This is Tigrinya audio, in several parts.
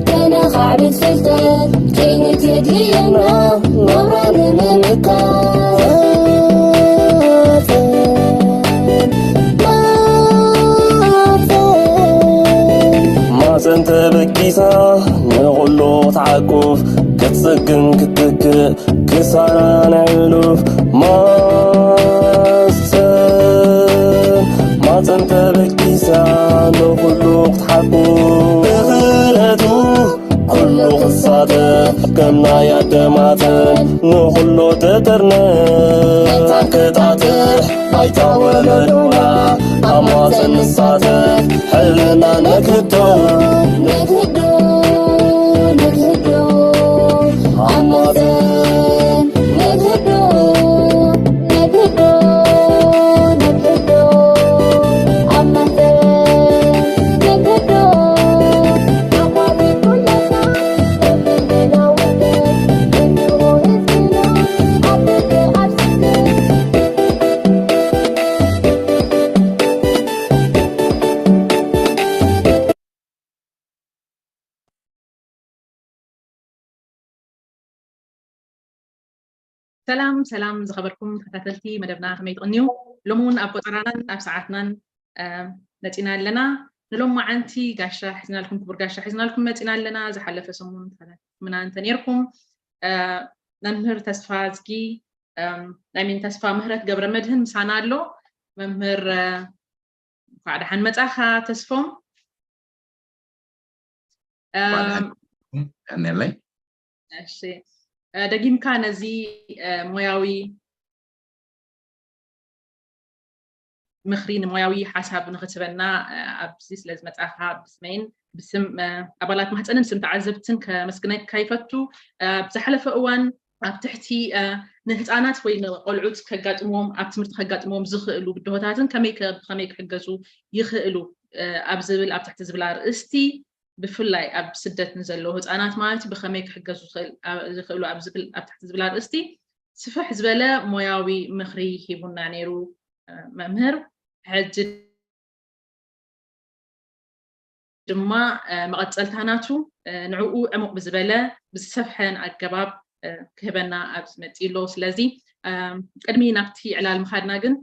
ተነኻዕብት ፍልጠት ከይንትድልየና ናብራ ንምምካት። ማፀን ተበጊሳ ንኹሉ ክትዓቁፍ ክትፅግን ክትትክእ ክሳራ ናይ ሕሉፍ ማፀን ማፀን ተበጊሳ ንኹሉ ክትሓቁፍ ብኽእለቱ ኩሉ ክሳተፍ ከም ናይ ኣደማተን ንኹሉ ተጠርነፍ መታን ክጣጥሕ ባይታ ወለዶና ኣብ ማፀን ንሳተፍ ሕልና ነግህዶ ነግህዶ ነግህዶ ኣብ ማፀን ነግህዶ ነግህዶ ነግህዶ ኣብ ማፀን ነግህዶ ኣቋቢት ኩለና ሰላም ሰላም ዝኸበርኩም ተከታተልቲ መደብና ከመይ ትቕንዩ? ሎሚ እውን ኣብ ቆፀራናን ኣብ ሰዓትናን መፂና ኣለና። ንሎማዓንቲ ጋሻ ሒዝናልኩም ክቡር ጋሻ ሒዝናልኩም መፂና ኣለና። ዝሓለፈ ሰሙን ተኸታቲልኩምና እንተ ነይርኩም መምህር ተስፋ ዝጊ ናይ ሚን ተስፋ ምህረት ገብረ መድህን ምሳና ኣሎ። መምህር እንኳዕ ደሓን መፃኻ ተስፎም። ነለይ እሺ፣ ደጊምካ ነዚ ሞያዊ ምኽሪ ንሞያዊ ሓሳብ ንኽትበና ኣብዚ ስለ ዝመፃኻ ብስመይን ብስም ኣባላት ማህፀንን ስም ተዓዘብትን ከመስግነካ ይፈቱ። ኣብ ዝሓለፈ እዋን ኣብ ትሕቲ ንህፃናት ወይ ንቆልዑት ከጋጥምዎም ኣብ ትምህርቲ ከጋጥምዎም ዝኽእሉ ብድሆታትን ከመይ ብኸመይ ክሕገዙ ይኽእሉ ኣብ ዝብል ኣብ ትሕቲ ዝብል ኣርእስቲ ብፍላይ ኣብ ስደት ንዘለዉ ህፃናት ማለት እዩ ብኸመይ ክሕገዙ ይኽእሉ ኣብ ዝብል ኣብ ትሕቲ ዝብል ኣርእስቲ ስፍሕ ዝበለ ሞያዊ ምኽሪ ሂቡና ነይሩ መምህር። ሕጂ ድማ መቐፀልታ ናቱ ንዕኡ ዕሙቕ ብዝበለ ብዝሰፍሐን ኣገባብ ክህበና ኣብ ዝመፅእ ኣሎ። ስለዚ ቅድሚ ናብቲ ዕላል ምኻድና ግን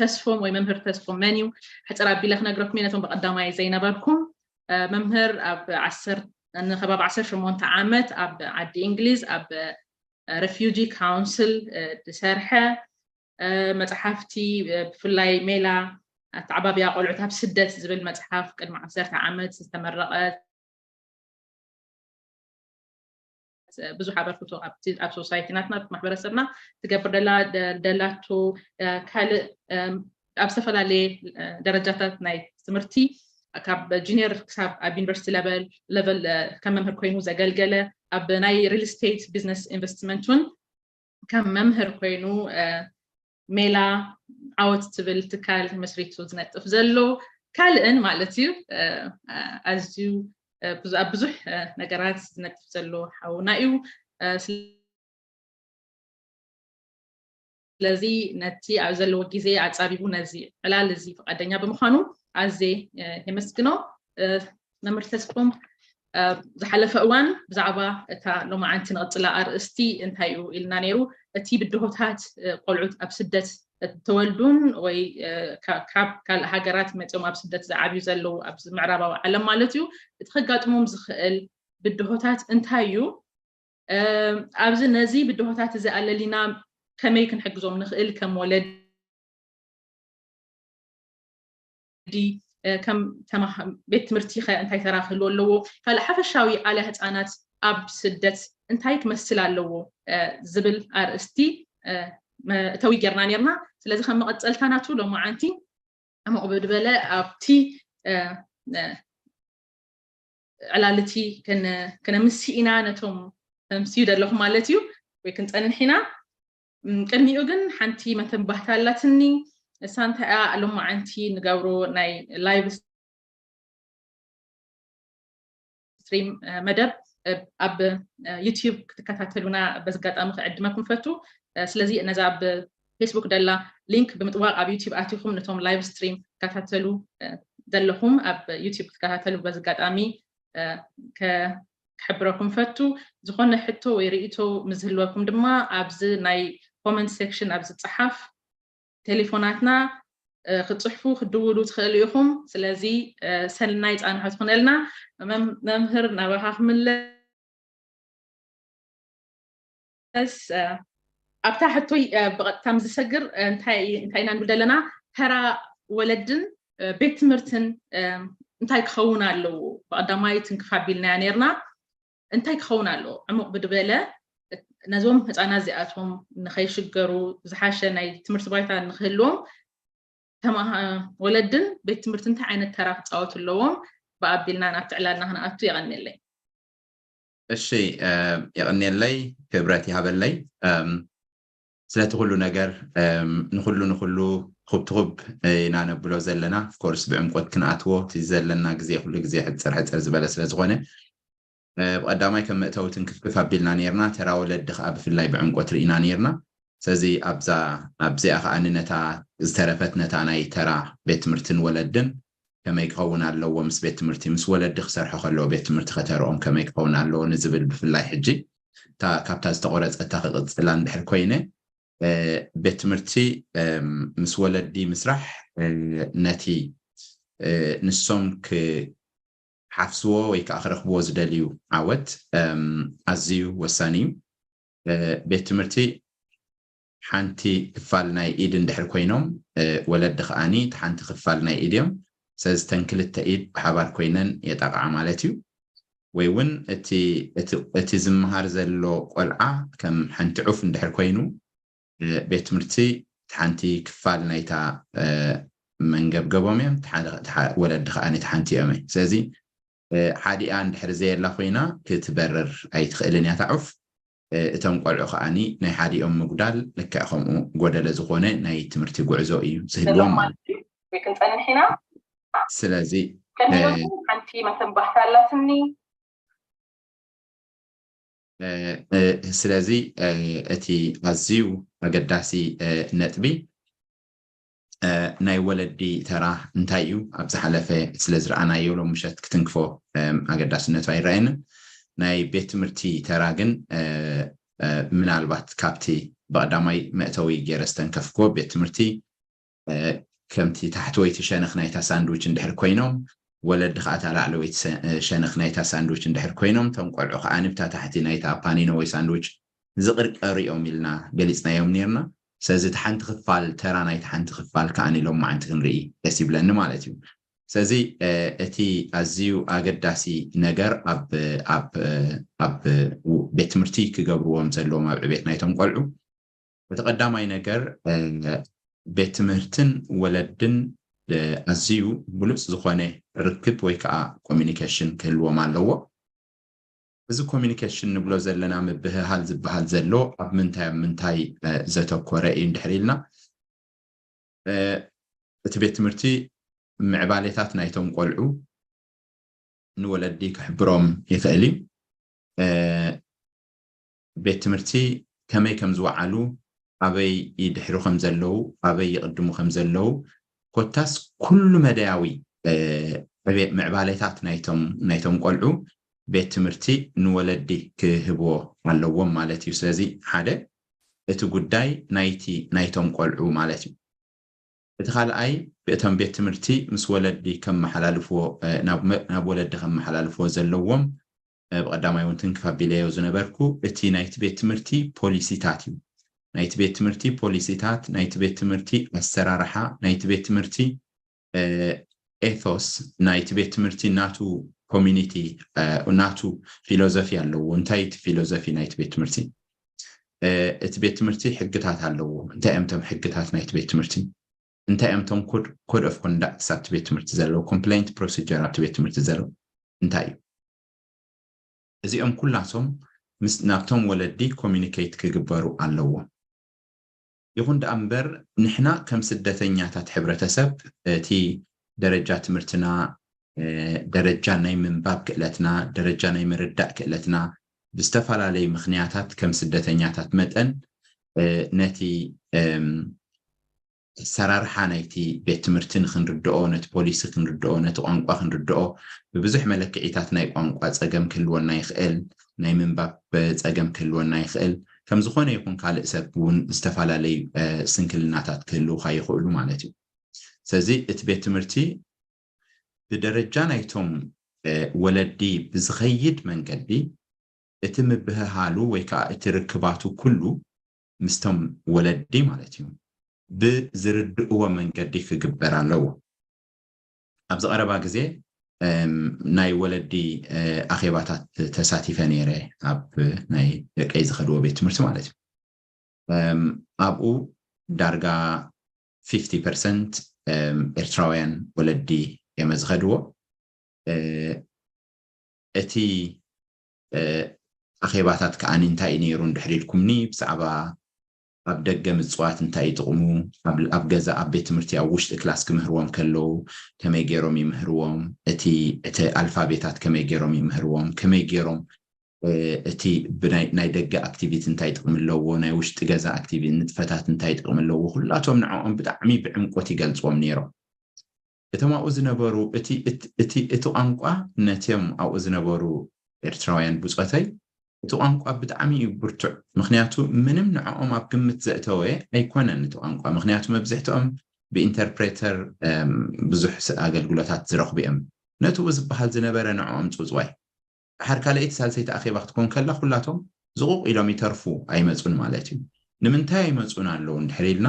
ተስፎም ወይ መምህር ተስፎም መን እዩ ሕፅር ኣቢለ ክነግረኩም እየ ነቶም ብቐዳማይ ዘይነበርኩም። መምህር ኣብ ዓሰር ንከባቢ ዓሰርተ ሸሞንተ ዓመት ኣብ ዓዲ እንግሊዝ ኣብ refugee council ዝሰርሐ መፅሓፍቲ ብፍላይ ሜላ ኣተዓባብያ ቆልዑት ኣብ ስደት ዝብል መፅሓፍ ቅድሚ ዓሰርተ ዓመት ዝተመረቐ ብዙሕ ኣበርክቶ ኣብ society ናትና ኣብ ማሕበረሰብና ትገብር ደላ ደላቶ ካልእ ኣብ ዝተፈላለየ ደረጃታት ናይ ትምህርቲ ካብ junior ክሳብ ኣብ university level level ከም መምህር ኮይኑ ዘገልገለ ኣብ ናይ real estate business investment እውን ከም መምህር ኮይኑ ሜላ ዓወት ትብል ትካል መስሪቱ ዝነጥፍ ዘሎ ካልእን ማለት እዩ ኣዝዩ ኣብ ብዙሕ ነገራት ዝነጥፍ ዘሎ ሓውና እዩ። ስለዚ ነቲ ኣብ ዘለዎ ግዜ ኣጻቢቡ ነዚ ዕላል እዚ ፍቓደኛ ብምዃኑ ኣዝየ የመስግኖ። መምህር ተስፎም ዝሓለፈ እዋን ብዛዕባ እታ ሎማዓንቲ ንቕጽላ ኣርእስቲ እንታይ እዩ ኢልና ነይሩ። እቲ ብድሆታት ቆልዑት ኣብ ስደት ተወልዱን ወይ ካብ ካልእ ሃገራት መፅኦም ኣብ ስደት ዝዓብዩ ዘለዉ ኣብዚ ምዕራባዊ ዓለም ማለት እዩ እቲ ከጋጥሞም ዝኽእል ብድሆታት እንታይ እዩ ኣብዚ ነዚ ብድሆታት እዚ ኣለሊና ከመይ ክንሕግዞም ንኽእል ከም ወለዲ ከም ቤት ትምህርቲ ከ እንታይ ተራ ክህልዎ ኣለዎ ካልእ ሓፈሻዊ ዓለ ህፃናት ኣብ ስደት እንታይ ክመስል ኣለዎ ዝብል ኣርእስቲ እተዊ ጌርና ኔርና ስለዚ ከም መቐፀልታ ናቱ ሎማዓንቲ ዕሙቕ ብድበለ ኣብቲ ዕላልቲ ከነምሲ ኢና ነቶም ተምስዩ ዘለኹም ማለት እዩ ወይ ክንፀንሕ ኢና ቅድሚኡ ግን ሓንቲ መተንባህታ ኣላትኒ እሳ እንታይ እያ ሎማዓንቲ ንገብሮ ናይ live stream መደብ ኣብ YouTube ክትከታተሉና በዚ ኣጋጣሚ ክዕድመኩም ፈቱ ስለዚ ነዛ ኣብ Facebook ደላ link ብምጥዋቕ ኣብ YouTube ኣቲኹም ነቶም live stream ክትከታተሉ ዘለኹም ኣብ YouTube ክትከታተሉ በዚ ኣጋጣሚ ክሕብረኩም ፈቱ። ዝኾነ ሕቶ ወይ ርእይቶ ምዝህልወኩም ድማ ኣብዚ ናይ ኮመንት ሴክሽን ኣብዚ ጸሓፍ። ቴሌፎናትና ክጽሕፉ ክድውሉ ትኽእሉ ኢኹም። ስለዚ ሰናይ ጻንሖት ትኹነልና። መምህር ናባኻ ክምለስ። ኣብታ ሕቶይ ብቐጥታ ምስ ዝሰግር እንታይ ኢና ንብል ዘለና? ተራ ወለድን ቤት ትምህርትን እንታይ ክኸውን ኣለዎ? ብቐዳማይ ትንክፍ ኣቢልናያ ነርና። እንታይ ክኸውን ኣለዎ? ዕሙቕ ብድበለ ነዞም ህፃናት እዚኣቶም ንኸይሽገሩ ዝሓሸ ናይ ትምህርቲ ባይታ ንክህልዎም ተማሃ- ወለድን ቤት ትምህርቲ እንታይ ዓይነት ተራ ክፃወቱ ኣለዎም? ብኣቢልና ናብቲ ዕላልና ክንኣቱ። የቐንየለይ። እሺ፣ የቐንየለይ፣ ክብረት ይሃበለይ። ስለቲ ኩሉ ነገር ንኩሉ ንኩሉ ትኹብ ትኹብ ኢና ነብሎ ዘለና። ኦፍኮርስ ብዕምቆት ክንኣትዎ እቲ ዘለና ግዜ ኩሉ ግዜ ሕፅር ሕፅር ዝበለ ስለዝኾነ ብቐዳማይ ከም መእተዊ ትንክፍክፍ ኣቢልና ነርና። ተራ ወለዲ ከዓ ብፍላይ ብዕምቆት ርኢና ነርና። ስለዚ ኣብዛ ኣብዚኣ ከዓ ነታ ዝተረፈት ነታ ናይ ተራ ቤት ትምህርትን ወለድን ከመይ ክኸውን ኣለዎ፣ ምስ ቤት ትምህርቲ ምስ ወለዲ ክሰርሖ ከለዎ ቤት ትምህርቲ ከተርኦም ከመይ ክኸውን ኣለዎ ንዝብል ብፍላይ ሕጂ እታ ካብታ ዝተቆረፀታ ክቕፅላ እንድሕር ኮይነ ቤት ትምህርቲ ምስ ወለዲ ምስራሕ ነቲ ንሶም ክሓፍስዎ ወይ ከዓ ክረኽብዎ ዝደልዩ ዓወት ኣዝዩ ወሳኒ እዩ። ቤት ትምህርቲ ሓንቲ ክፋል ናይ ኢድ እንድሕር ኮይኖም ወለዲ ከዓኒ እቲ ሓንቲ ክፋል ናይ ኢድ እዮም። ስለዚ እተን ክልተ ኢድ ብሓባር ኮይነን የጣቕዓ ማለት እዩ። ወይ እውን እቲ ዝመሃር ዘሎ ቆልዓ ከም ሓንቲ ዑፍ እንድሕር ኮይኑ ቤት ትምህርቲ እቲ ሓንቲ ክፋል ናይታ መንገብገቦም እዮም። ወለዲ ከዓ እቲ ሓንቲ እዮም። ስለዚ ሓዲኣ እንድሕር ዘየላ ኮይና ክትበርር ኣይትኽእልን እያ እታ ዑፍ። እቶም ቆልዑ ከዓኒ ናይ ሓዲኦም ምጉዳል ልክዕ ከምኡ ጎደለ ዝኾነ ናይ ትምህርቲ ጉዕዞ እዩ ዝህልዎም ማለት እዩ። ክንፀንሕ ኢና። ስለዚ ሓንቲ መተንባሕታ ኣላትኒ። ስለዚ እቲ ኣዝዩ ኣገዳሲ ነጥቢ ናይ ወለዲ ተራ እንታይ እዩ ኣብ ዝሓለፈ ስለ ዝረኣናዮ ሎም ምሸት ክትንክፎ ኣገዳስነቱ ኣይረኣየንን። ናይ ቤት ትምህርቲ ተራ ግን ምናልባት ካብቲ ብቐዳማይ መእተዊ ገይረ ዝተንከፍክዎ ቤት ትምህርቲ ከምቲ ታሕተወይቲ ሸነኽ ናይታ ሳንድዊች እንድሕር ኮይኖም ወለዲ ከዓ እታ ላዕለወይቲ ሸነኽ ናይታ ሳንድዊች እንድሕር ኮይኖም እቶም ቆልዑ ከዓ ንብታ ታሕቲ ናይታ ፓኒኖ ወይ ሳንድዊች ዝቕርቀሩ እዮም ኢልና ገሊፅናዮም ነርና። ስለዚ እቲ ሓንቲ ክፋል ተራ ናይቲ ሓንቲ ክፋል ከዓ ሎማዓንቲ ክንርኢ ደስ ይብለኒ ማለት እዩ። ስለዚ እቲ ኣዝዩ ኣገዳሲ ነገር ኣብ ቤት ትምህርቲ ክገብርዎም ዘለዎም ኣብ ዕቤት ናይቶም ቆልዑ እቲ ቀዳማይ ነገር ቤት ትምህርትን ወለድን ኣዝዩ ብሉፅ ዝኾነ ርክብ ወይ ከዓ ኮሚኒኬሽን ክህልዎም ኣለዎ። እዚ ኮሚኒኬሽን ንብሎ ዘለና ምብህሃል ዝበሃል ዘሎ ኣብ ምንታይ ኣብ ምንታይ ዘተኮረ እዩ እንድሕር ኢልና እቲ ቤት ትምህርቲ ምዕባሌታት ናይቶም ቆልዑ ንወለዲ ክሕብሮም ይኽእል እዩ። ቤት ትምህርቲ ከመይ ከም ዝወዓሉ፣ ኣበይ ይድሕሩ ከም ዘለዉ፣ ኣበይ ይቕድሙ ከም ዘለዉ፣ ኮታስ ኩሉ መዳያዊ ምዕባሌታት ናይቶም ቆልዑ ቤት ትምህርቲ ንወለዲ ክህብዎ ኣለዎም ማለት እዩ። ስለዚ ሓደ እቲ ጉዳይ ናይቲ ናይቶም ቆልዑ ማለት እዩ። እቲ ካልኣይ ብእቶም ቤት ትምህርቲ ምስ ወለዲ ከመሓላልፍዎ ናብ ወለዲ ከመሓላልፍዎ ዘለዎም ብቐዳማይ እውን ትንክፍ ኣቢለዮ ዝነበርኩ እቲ ናይቲ ቤት ትምህርቲ ፖሊሲታት እዩ። ናይቲ ቤት ትምህርቲ ፖሊሲታት፣ ናይቲ ቤት ትምህርቲ ኣሰራርሓ፣ ናይቲ ቤት ትምህርቲ ኤቶስ ናይቲ ቤት ትምህርቲ ናቱ ኮሚኒቲ ናቱ ፊሎዞፊ ኣለዎ። እንታይ እቲ ፊሎዞፊ ናይቲ ቤት ትምህርቲ? እቲ ቤት ትምህርቲ ሕግታት ኣለዎ። እንታይ እዮም እቶም ሕግታት ናይቲ ቤት ትምህርቲ? እንታይ እዮም እቶም ኮድ ኦፍ ኮንዳክትስ ኣብቲ ቤት ትምህርቲ ዘለዉ? ኮምፕሌንት ፕሮሲጀር ኣብቲ ቤት ትምህርቲ ዘለዉ እንታይ እዩ? እዚኦም ኩላቶም ምስ ናብቶም ወለዲ ኮሚኒኬት ክግበሩ ኣለዎም። ይኹን ደኣ እምበር ንሕና ከም ስደተኛታት ሕብረተሰብ እቲ ደረጃ ትምህርትና ደረጃ ናይ ምንባብ ክእለትና ደረጃ ናይ ምርዳእ ክእለትና ብዝተፈላለዩ ምኽንያታት ከም ስደተኛታት መጠን ነቲ ኣሰራርሓ ናይቲ ቤት ትምህርቲ ንክንርድኦ፣ ነቲ ፖሊሲ ክንርድኦ፣ ነቲ ቋንቋ ክንርድኦ፣ ብብዙሕ መለክዒታት ናይ ቋንቋ ጸገም ክህልወና ይኽእል፣ ናይ ምንባብ ጸገም ክህልወና ይኽእል። ከም ዝኾነ ይኹን ካልእ ሰብ እውን ዝተፈላለዩ ስንክልናታት ክህልውካ ይኽእሉ ማለት እዩ። ስለዚ እቲ ቤት ትምህርቲ ብደረጃ ናይቶም ወለዲ ብዝኸይድ መንገዲ እቲ ምብህሃሉ ወይ ከዓ እቲ ርክባቱ ኩሉ ምስቶም ወለዲ ማለት እዩ ብዝርድእዎ መንገዲ ክግበር ኣለዎ። ኣብዚ ቀረባ ግዜ ናይ ወለዲ ኣኼባታት ተሳቲፈ ነይረ ኣብ ናይ ደቀይ ዝኸድዎ ቤት ትምህርቲ ማለት እዩ። ኣብኡ ዳርጋ ፊፍቲ ፐርሰንት ኤርትራውያን ወለዲ እዮም ዝኸድዎ። እቲ ኣኼባታት ከዓኒ እንታይ እዩ ነይሩ እንድሕር ኢልኩምኒ፣ ብዛዕባ ኣብ ደገ ምፅዋት እንታይ እዩ ጥቕሙ፣ ኣብ ገዛ ኣብ ቤት ትምህርቲ ኣብ ውሽጢ ክላስ ክምህርዎም ከለዉ ከመይ ገይሮም ይምህርዎም፣ እቲ እቲ ኣልፋቤታት ከመይ ገይሮም ይምህርዎም፣ ከመይ ገይሮም እቲ ናይ ደገ ኣክቲቪቲ እንታይ ጥቕሚ ኣለዎ፣ ናይ ውሽጢ ገዛ ኣክቲቪቲ ንጥፈታት እንታይ ጥቕሚ ኣለዎ፣ ኩላቶም ንዕኦም ብጣዕሚ ብዕምቆት ይገልፅዎም ነይሮም። እቶም ኣብኡ ዝነበሩ እቲ እቲ ቋንቋ ነቲም ኣብኡ ዝነበሩ ኤርትራውያን ብፆተይ እቲ ቋንቋ ብጣዕሚ እዩ ብርቱዕ። ምክንያቱ ምንም ንዕኦም ኣብ ግምት ዘእተወ ኣይኮነን እቲ ቋንቋ። ምክንያቱ መብዝሕትኦም ብኢንተርፕሬተር ብዙሕ ኣገልግሎታት ዝረኽቡ እዮም። ነቲ ዝበሃል ዝነበረ ንዕኦም ፅውፅዋይ። ድሓር ካልኣይቲ ሳልሰይቲ ኣኼባ ክትኮን ከላ ኩላቶም ዝቑቕ ኢሎም ይተርፉ ኣይመፁን ማለት እዩ። ንምንታይ ኣይመፁን ኣለዉ እንድሕር ኢልና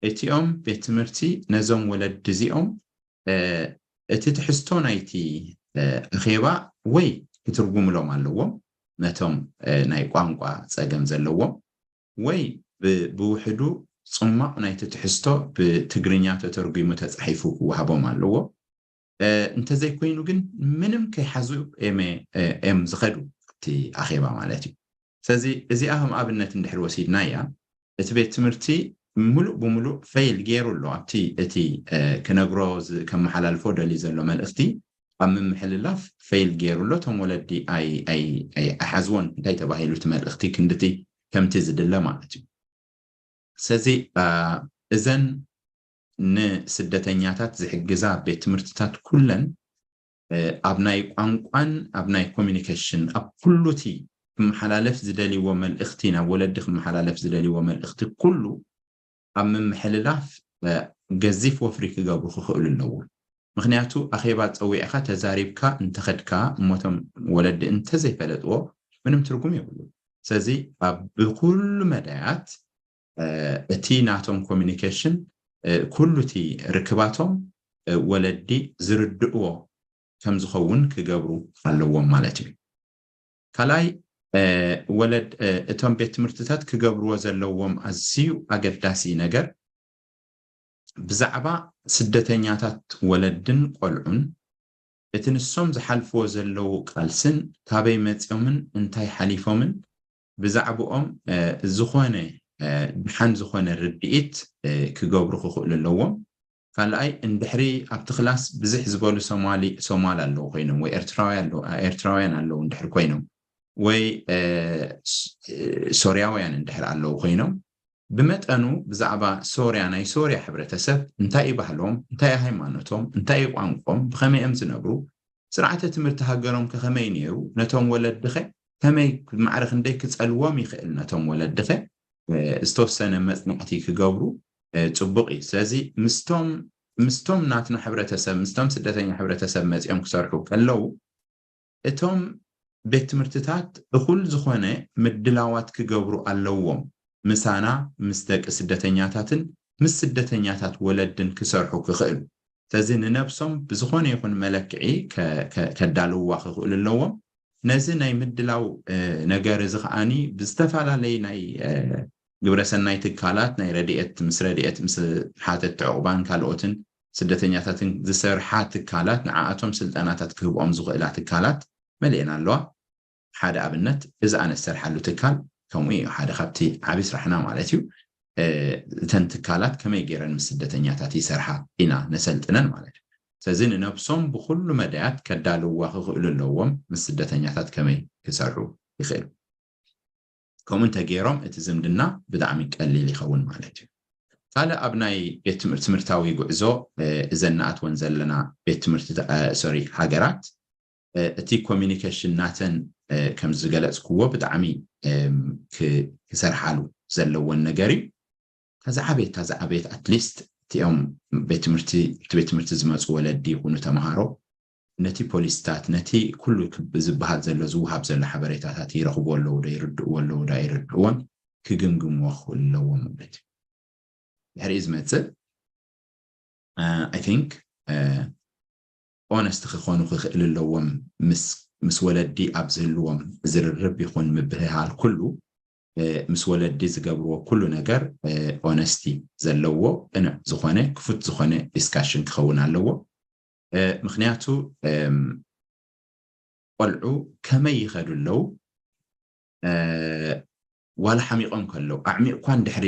እቲኦም ቤት ትምህርቲ ነዞም ወለዲ እዚኦም እቲ ትሕዝቶ ናይቲ ኣኼባ ወይ ክትርጉምሎም ኣለዎም ነቶም ናይ ቋንቋ ፀገም ዘለዎም ወይ ብውሕዱ ፅማቕ ናይቲ ትሕዝቶ ብትግርኛ ተተርጉሙ ተፃሒፉ ክወሃቦም ኣለዎ። እንተዘይኮይኑ ግን ምንም ከይሓዙ እዮም ዝኸዱ ኣብቲ ኣኼባ ማለት እዩ። ስለዚ እዚኣ ከም ኣብነት እንድሕር ወሲድናያ እቲ ቤት ትምህርቲ ሙሉእ ብሙሉእ ፈይል ገይሩ ኣሎ ኣብቲ እቲ ክነግሮ ከመሓላልፎ ደልዩ ዘሎ መልእኽቲ ኣብ ምምሕልላፍ ፈይል ገይሩ ኣሎ። እቶም ወለዲ ኣይሓዝዎን እንታይ ተባሂሉ እቲ መልእኽቲ ክንድቲ ከምቲ ዝድለ ማለት እዩ። ስለዚ እዘን ንስደተኛታት ዝሕግዛ ቤት ትምህርትታት ኩለን ኣብ ናይ ቋንቋን ኣብ ናይ ኮሚኒኬሽን ኣብ ኩሉቲ ክመሓላለፍ ዝደልይዎ መልእኽቲ ናብ ወለዲ ክመሓላለፍ ዝደልይዎ መልእኽቲ ኩሉ ኣብ ምምሕልላፍ ገዚፍ ወፍሪ ክገብሩ ክኽእሉ ኣለዎም። ምክንያቱ ኣኼባ ፀዊዕካ ተዛሪብካ እንተኸድካ እሞቶም ወለዲ እንተዘይፈለጥዎ ምንም ትርጉም የብሉ። ስለዚ ኣብ ብኩሉ መዳያት እቲ ናቶም ኮሚኒኬሽን ኩሉ እቲ ርክባቶም ወለዲ ዝርድእዎ ከም ዝኸውን ክገብሩ ኣለዎም ማለት እዩ። ካልኣይ ወለድ እቶም ቤት ትምህርትታት ክገብርዎ ዘለዎም ኣዝዩ ኣገዳሲ ነገር ብዛዕባ ስደተኛታት ወለድን ቆልዑን እቲ ንሶም ዝሓልፍዎ ዘለዉ ቃልስን ካበይ መፅኦምን እንታይ ሓሊፎምን ብዛዕብኦም ዝኾነ ድሓን ዝኾነ ርድኢት ክገብሩ ክኽእሉ ኣለዎም። ካልኣይ እንድሕሪ ኣብቲ ክላስ ብዝሕ ዝበሉ ሶማሊ ሶማል ኣለዉ ኮይኖም ወይ ኤርትራውያን ኣለዉ እንድሕር ኮይኖም ወይ ሶርያውያን እንድሕር ኣለዉ ኮይኖም ብመጠኑ ብዛዕባ ሶርያ ናይ ሶርያ ሕብረተሰብ እንታይ እዩ ባህሎም እንታይ እዩ ሃይማኖቶም እንታይ እዩ ቋንቆም ብኸመይ እዮም ዝነብሩ ስርዓተ ትምህርቲ ሃገሮም ከኸመይ ነይሩ ነቶም ወለድኸ ከመይ ማዕረ ክንደይ ክፀልዎም ይኽእል ነቶም ወለድኸ ዝተወሰነ መፅናዕቲ ክገብሩ ፅቡቕ እዩ። ስለዚ ምስቶም ምስቶም ናትና ሕብረተሰብ ምስቶም ስደተኛ ሕብረተሰብ መፂኦም ክሰርሑ ከለዉ እቶም ቤት ትምህርትታት እኹል ዝኾነ ምድላዋት ክገብሩ ኣለዎም ምሳና ምስ ደቂ ስደተኛታትን ምስ ስደተኛታት ወለድን ክሰርሑ ክኽእሉ ስለዚ ንነብሶም ብዝኾነ ይኹን መለክዒ ከዳልውዋ ክኽእሉ ኣለዎም። ነዚ ናይ ምድላው ነገር እዚ ከዓኒ ብዝተፈላለዩ ናይ ግብረሰናይ ትካላት ናይ ረድኤት ምስ ረድኤት ምስ ሓተት ዕቑባን ካልኦትን ስደተኛታትን ዝሰርሓ ትካላት ንዓኣቶም ስልጠናታት ክህብኦም ዝኽእላ ትካላት መሊአን ኣለዋ። ሓደ ኣብነት እዚ ኣነ ዝሰርሓሉ ትካል ከምኡ እዩ ሓደ ካብቲ ዓብዪ ስራሕና ማለት እዩ። እተን ትካላት ከመይ ገይረን ምስ ስደተኛታት ይሰርሓ ኢና ነሰልጥነን ማለት እዩ። ስለዚ ንነብሶም ብኩሉ መዳያት ከዳልውዋ ክኽእሉ ኣለዎም ምስ ስደተኛታት ከመይ ክሰርሑ ይኽእሉ። ከምኡ እንተገይሮም እቲ ዝምድና ብጣዕሚ ቀሊል ይኸውን ማለት እዩ። ካልእ ኣብ ናይ ቤት ትምህርቲ ትምህርታዊ ጉዕዞ እዘን ንኣትወን ዘለና ቤት ትምህርቲ ሶሪ ሃገራት እቲ ኮሚኒኬሽን ናተን ከም ዝገለፅክዎ ብጣዕሚ ክሰርሓሉ ዘለዎን ነገር እዩ። ታዝዓቤት ታዝዓቤት ኣትሊስት እቲኦም ቤት ትምህርቲ እቲ ቤት ትምህርቲ ዝመፁ ወለዲ ይኹኑ ተምሃሮ ነቲ ፖሊስታት ነቲ ኩሉ ዝበሃል ዘሎ ዝውሃብ ዘሎ ሓበሬታታት ይረኽብዎ ኣለዉ ዶ ይርድእዎ ኣለዉ ዶ ኣይርድእዎን ክግምግምዎ ክኽእሉ ኣለዎም ማለት እዩ። ድሕሪኡ ዝመፅእ I think ኦነስት ክኾኑ ክኽእል ኣለዎም ምስ ወለዲ ኣብ ዝህልዎም ዝርርብ ይኹን ምብህሃል ኩሉ ምስ ወለዲ ዝገብርዎ ኩሉ ነገር ኦነስቲ ዘለዎ ቅኑዕ ዝኾነ ክፉት ዝኾነ ዲስካሽን ክኸውን ኣለዎ። ምክንያቱ ቆልዑ ከመይ ይኸዱ ኣለዉ ዋላ ሓሚቖም ከለዉ ኣዕሚቕኳ እንድሕሪ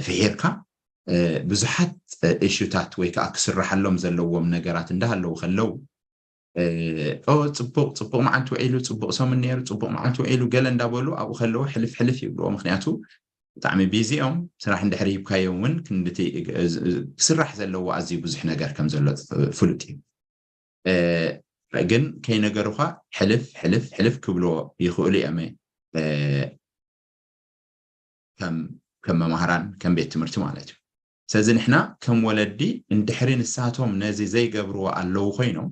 ፍሒርካ ብዙሓት እሹታት ወይ ከዓ ክስራሓሎም ዘለዎም ነገራት እንዳሃለዉ ከለዉ ኦ ፅቡቕ ፅቡቕ መዓልቲ ውዒሉ ፅቡቕ ሰሙን ነይሩ ፅቡቕ መዓልቲ ውዒሉ ገለ እንዳበሉ ኣብኡ ከለዉ ሕልፍ ሕልፍ ይብልዎ። ምክንያቱ ብጣዕሚ ቢዚ እዮም። ስራሕ እንድሕር ሂብካዮም እውን ክንድቲ ክስራሕ ዘለዎ ኣዝዩ ብዙሕ ነገር ከም ዘሎ ፍሉጥ እዩ። ግን ከይነገሩኻ ሕልፍ ሕልፍ ሕልፍ ክብልዎ ይኽእሉ እዮም። ከም መማህራን ከም ቤት ትምህርቲ ማለት እዩ። ስለዚ ንሕና ከም ወለዲ እንድሕሪ ንሳቶም ነዚ ዘይገብርዎ ኣለዉ ኮይኖም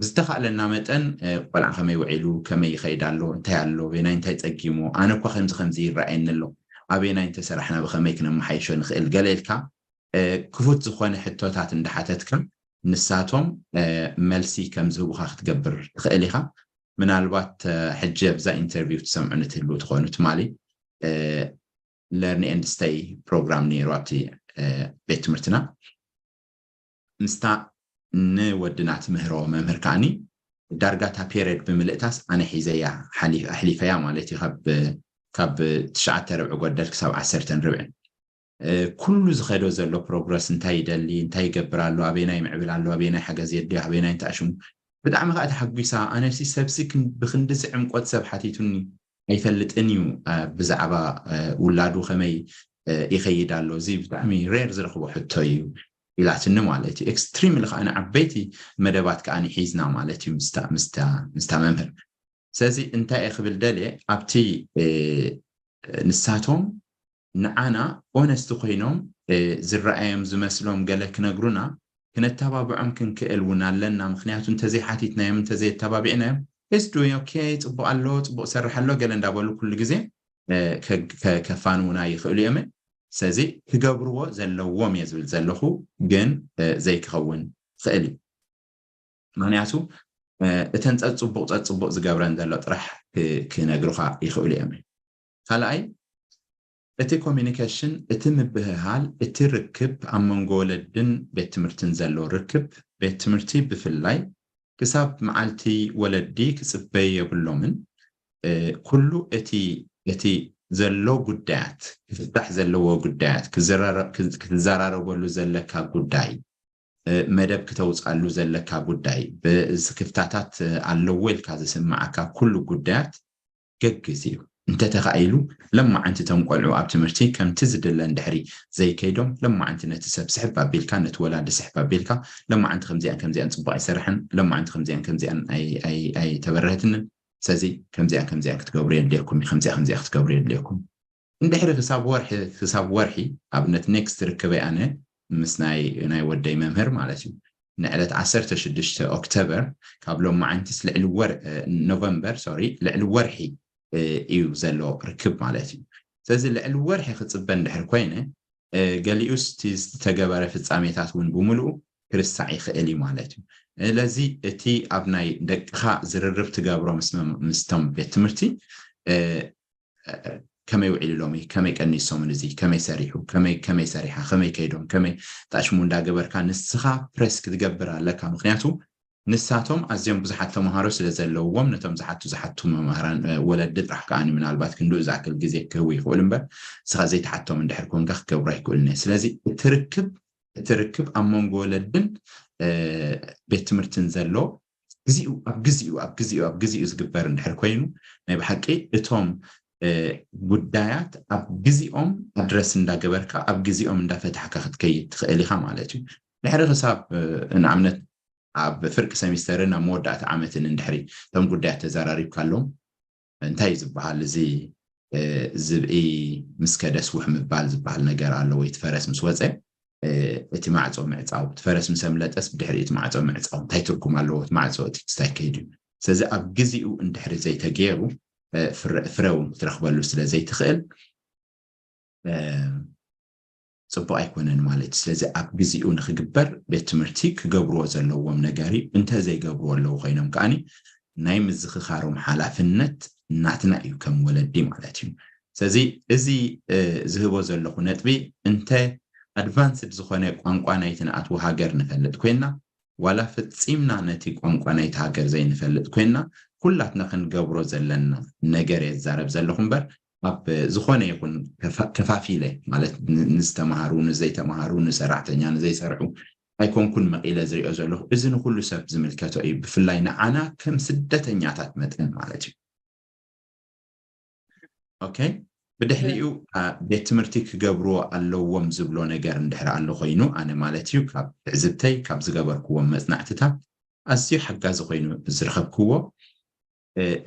ብዝተኻእለና መጠን ቆልዓ ከመይ ውዒሉ ከመይ ይኸይድ ኣሎ እንታይ ኣሎ ቤናይ እንታይ ፀጊሙ ኣነ እኳ ከምዚ ከምዚ ይረኣየኒ ኣሎ ኣበየናይ እንተሰራሕና ብኸመይ ክነመሓይሾ ንኽእል ገለ ኢልካ ክፉት ዝኾነ ሕቶታት እንዳሓተትካ ንሳቶም መልሲ ከም ዝህቡኻ ክትገብር ትኽእል ኢኻ። ምናልባት ሕጂ ኣብዛ ኢንተርቪው ትሰምዑኒ ትህልዉ ትኾኑ ትማሊ learn and stay ፕሮግራም ነይሩ ኣብቲ ቤት ትምህርትና ምስታ ንወድና ትምህሮ መምህር ከዓኒ ዳርጋ እታ ፔሬድ ብምልእታስ ኣነ ሒዘያ ኣሕሊፈያ ማለት እዩ ካብ ትሽዓተ ርብዒ ጎደል ክሳብ ዓሰርተን ርብዕን ኩሉ ዝኸዶ ዘሎ ፕሮግረስ እንታይ ይደሊ እንታይ ይገብር ኣሎ ኣበየናይ ምዕብል ኣሎ ኣበየናይ ሓገዝ የድልዮ ኣበየናይ እንተኣሽሙ ብጣዕሚ ከዓ ተሓጒሳ ኣነሲ ሰብሲ ብክንዲ ዝዕምቆት ሰብ ሓቲቱኒ ኣይፈልጥን እዩ ብዛዕባ ውላዱ ከመይ ይኸይድ ኣሎ እዚ ብጣዕሚ ሬር ዝረኽቦ ሕቶ እዩ ኢላትኒ ማለት እዩ extremely ከዓ ንዓበይቲ መደባት ከዓ ሒዝና ማለት እዩ ምስታ መምህር ስለዚ እንታይ እየ ክብል ደልየ ኣብቲ ንሳቶም ንዓና ኦነስቲ ኮይኖም ዝረኣዮም ዝመስሎም ገለ ክነግሩና ክነተባብዖም ክንክእል እውን ኣለና ምክንያቱ እንተዘይሓቲትናዮም እንተዘይተባቢዕናዮም ስ ዱይ ኦኬ ፅቡቅ ኣሎ ፅቡቅ ሰርሕ ኣሎ ገለ እንዳበሉ ኩሉ ግዜ ከፋንውና ይኽእሉ እዮም ስለዚ ክገብርዎ ዘለዎም እየ ዝብል ዘለኹ ግን ዘይክኸውን ይኽእል እዩ ምክንያቱ እተን ፀፅቡቕ ፀፅቡቕ ዝገብረን ዘሎ ጥራሕ ክነግሩኻ ይኽእሉ እዮም ካልኣይ እቲ ኮሚኒኬሽን እቲ ምብህሃል እቲ ርክብ ኣብ መንጎ ወለድን ቤት ትምህርትን ዘሎ ርክብ ቤት ትምህርቲ ብፍላይ ክሳብ መዓልቲ ወለዲ ክፅበይ የብሎምን ኩሉ እቲ እቲ ዘሎ ጉዳያት ክፍታሕ ዘለዎ ጉዳያት ክትዘራረበሉ ዘለካ ጉዳይ መደብ ክተውፅኣሉ ዘለካ ጉዳይ ብዚ ክፍታታት ኣለዎ ኢልካ ዝስምዓካ ኩሉ ጉዳያት ገግዝ እዩ እንተተኻኢሉ ለማዓንቲ ቶም ቆልዑ ኣብ ትምህርቲ ከምቲ ዝድለ እንድሕሪ ዘይከይዶም ለማዓንቲ ነቲ ሰብ ስሕብ ኣቢልካ ነቲ ወላዲ ስሕብ ኣቢልካ ለማዓንቲ ከምዚኣን ከምዚኣን ፅቡቅ ኣይሰርሐን ለማዓንቲ ከምዚኣን ከምዚኣን ኣይተበረህትንን ስለዚ ከምዚኣን ከምዚኣን ክትገብሩ የድልየኩም ከምዚኣ ከምዚኣ ክትገብሩ የድልየኩም እንድሕሪ ክሳብ ወርሒ ክሳብ ወርሒ ኣብነት ኔክስት ርክበይ ኣነ ምስ ናይ ናይ ወደይ መምህር ማለት እዩ ንዕለት ዓሰርተ ሽዱሽተ ኦክቶበር ካብ ሎማዓንቲስ ልዕሊ ወር ኖቨምበር ሶሪ ልዕሊ ወርሒ እዩ ዘሎ ርክብ ማለት እዩ ስለዚ ልዕሊ ወርሒ ክፅበ እንድሕር ኮይነ ገሊኡስ እቲ ዝተገበረ ፍፃሜታት እውን ብምሉኡ ክርሳዕ ይኽእል እዩ ማለት እዩ ስለዚ እቲ ኣብ ናይ ደቅኻ ዝርርብ ትገብሮ ምስቶም ቤት ትምህርቲ ከመይ ውዒሉ ሎሚ ከመይ ቀኒሶምን እዚ ከመይ ሰሪሑ ከመይ ከመይ ሰሪሓ ከመይ ከይዶም ከመይ ጣሽሙ እንዳገበርካ ንስኻ ፕረስ ክትገብር ኣለካ ምክንያቱ ንሳቶም ኣዝዮም ብዙሓት ተምሃሮ ስለ ዘለውዎም ነቶም ዝሓቱ ዝሓቱ መምህራን ወለዲ ጥራሕ ከዓኒ ምናልባት ክንድኡ ዝኣክል ግዜ ክህቡ ይኽእሉ እምበር ንስኻ ዘይተሓቶም እንድሕር ኮንካ ክገብሩ ኣይክእሉን እየ ስለዚ እቲ ርክብ እቲ ርክብ ኣብ መንጎ ወለድን ቤት ትምህርትን ዘሎ ግዜኡ ኣብ ግዜኡ ኣብ ግዜኡ ኣብ ግዜኡ ዝግበር እንድሕር ኮይኑ ናይ ብሓቂ እቶም ጉዳያት ኣብ ግዜኦም ኣድረስ እንዳገበርካ ኣብ ግዜኦም እንዳፈታሕካ ክትከይድ ትኽእል ኢኻ ማለት እዩ። ድሕሪ ክሳብ ንኣብነት ኣብ ፍርቂ ሰሚስተርን ኣብ መወዳእቲ ዓመትን እንድሕሪ እቶም ጉዳያት ተዘራሪብካሎም እንታይ እዩ ዝበሃል እዚ ዝብኢ ምስ ከደ ስውሕ ምባል ዝበሃል ነገር ኣሎ ወይ ትፈረስ ምስ ወፀ እቲ ማዕፆ ምዕፃው ትፈረስ ምስ ኣምለጠስ ብድሕሪ እቲ ማዕፆ ምዕፃው እንታይ ትርጉም ኣለዎ እቲ ማዕፆ እቲ ክስታይ ከይድ እዩ። ስለዚ ኣብ ግዜኡ እንድሕሪ ዘይተገይሩ ፍረ እውን ክትረኽበሉ ስለ ዘይትኽእል ፅቡቅ ኣይኮነን ማለት እዩ። ስለዚ ኣብ ግዜኡ ንክግበር ቤት ትምህርቲ ክገብርዎ ዘለዎም ነገር እዩ። እንተ ዘይገብርዎ ኣለዉ ኮይኖም ከዓኒ ናይ ምዝኽኻሮም ሓላፍነት ናትና እዩ ከም ወለዲ ማለት እዩ። ስለዚ እዚ ዝህቦ ዘለኹ ነጥቢ እንተ ኣድቫንስድ ዝኾነ ቋንቋ ናይቲ ንኣትዎ ሃገር ንፈልጥ ኮይና ዋላ ፈፂምና ነቲ ቋንቋ ናይቲ ሃገር ዘይንፈልጥ ኮይና ኩላትና ክንገብሮ ዘለና ነገር እየ ዝዛረብ ዘለኹ እምበር ኣብ ዝኾነ ይኹን ከፋፊለ ማለት ንዝተማሃሩ ንዘይተማሃሩ ንሰራሕተኛ ንዘይሰርሑ ኣይኮንኩን መቒለ ዝሪኦ ዘለኹ። እዚ ንኩሉ ሰብ ዝምልከቶ እዩ፣ ብፍላይ ንዓና ከም ስደተኛታት መጠን ማለት እዩ። ኦኬ፣ ብድሕሪኡ ቤት ትምህርቲ ክገብርዎ ኣለዎም ዝብሎ ነገር እንድሕር ኣሎ ኮይኑ ኣነ ማለት እዩ ካብ ትዕዝብተይ ካብ ዝገበርክዎም መፅናዕትታት ኣዝዩ ሓጋዚ ኮይኑ ዝረኸብክዎ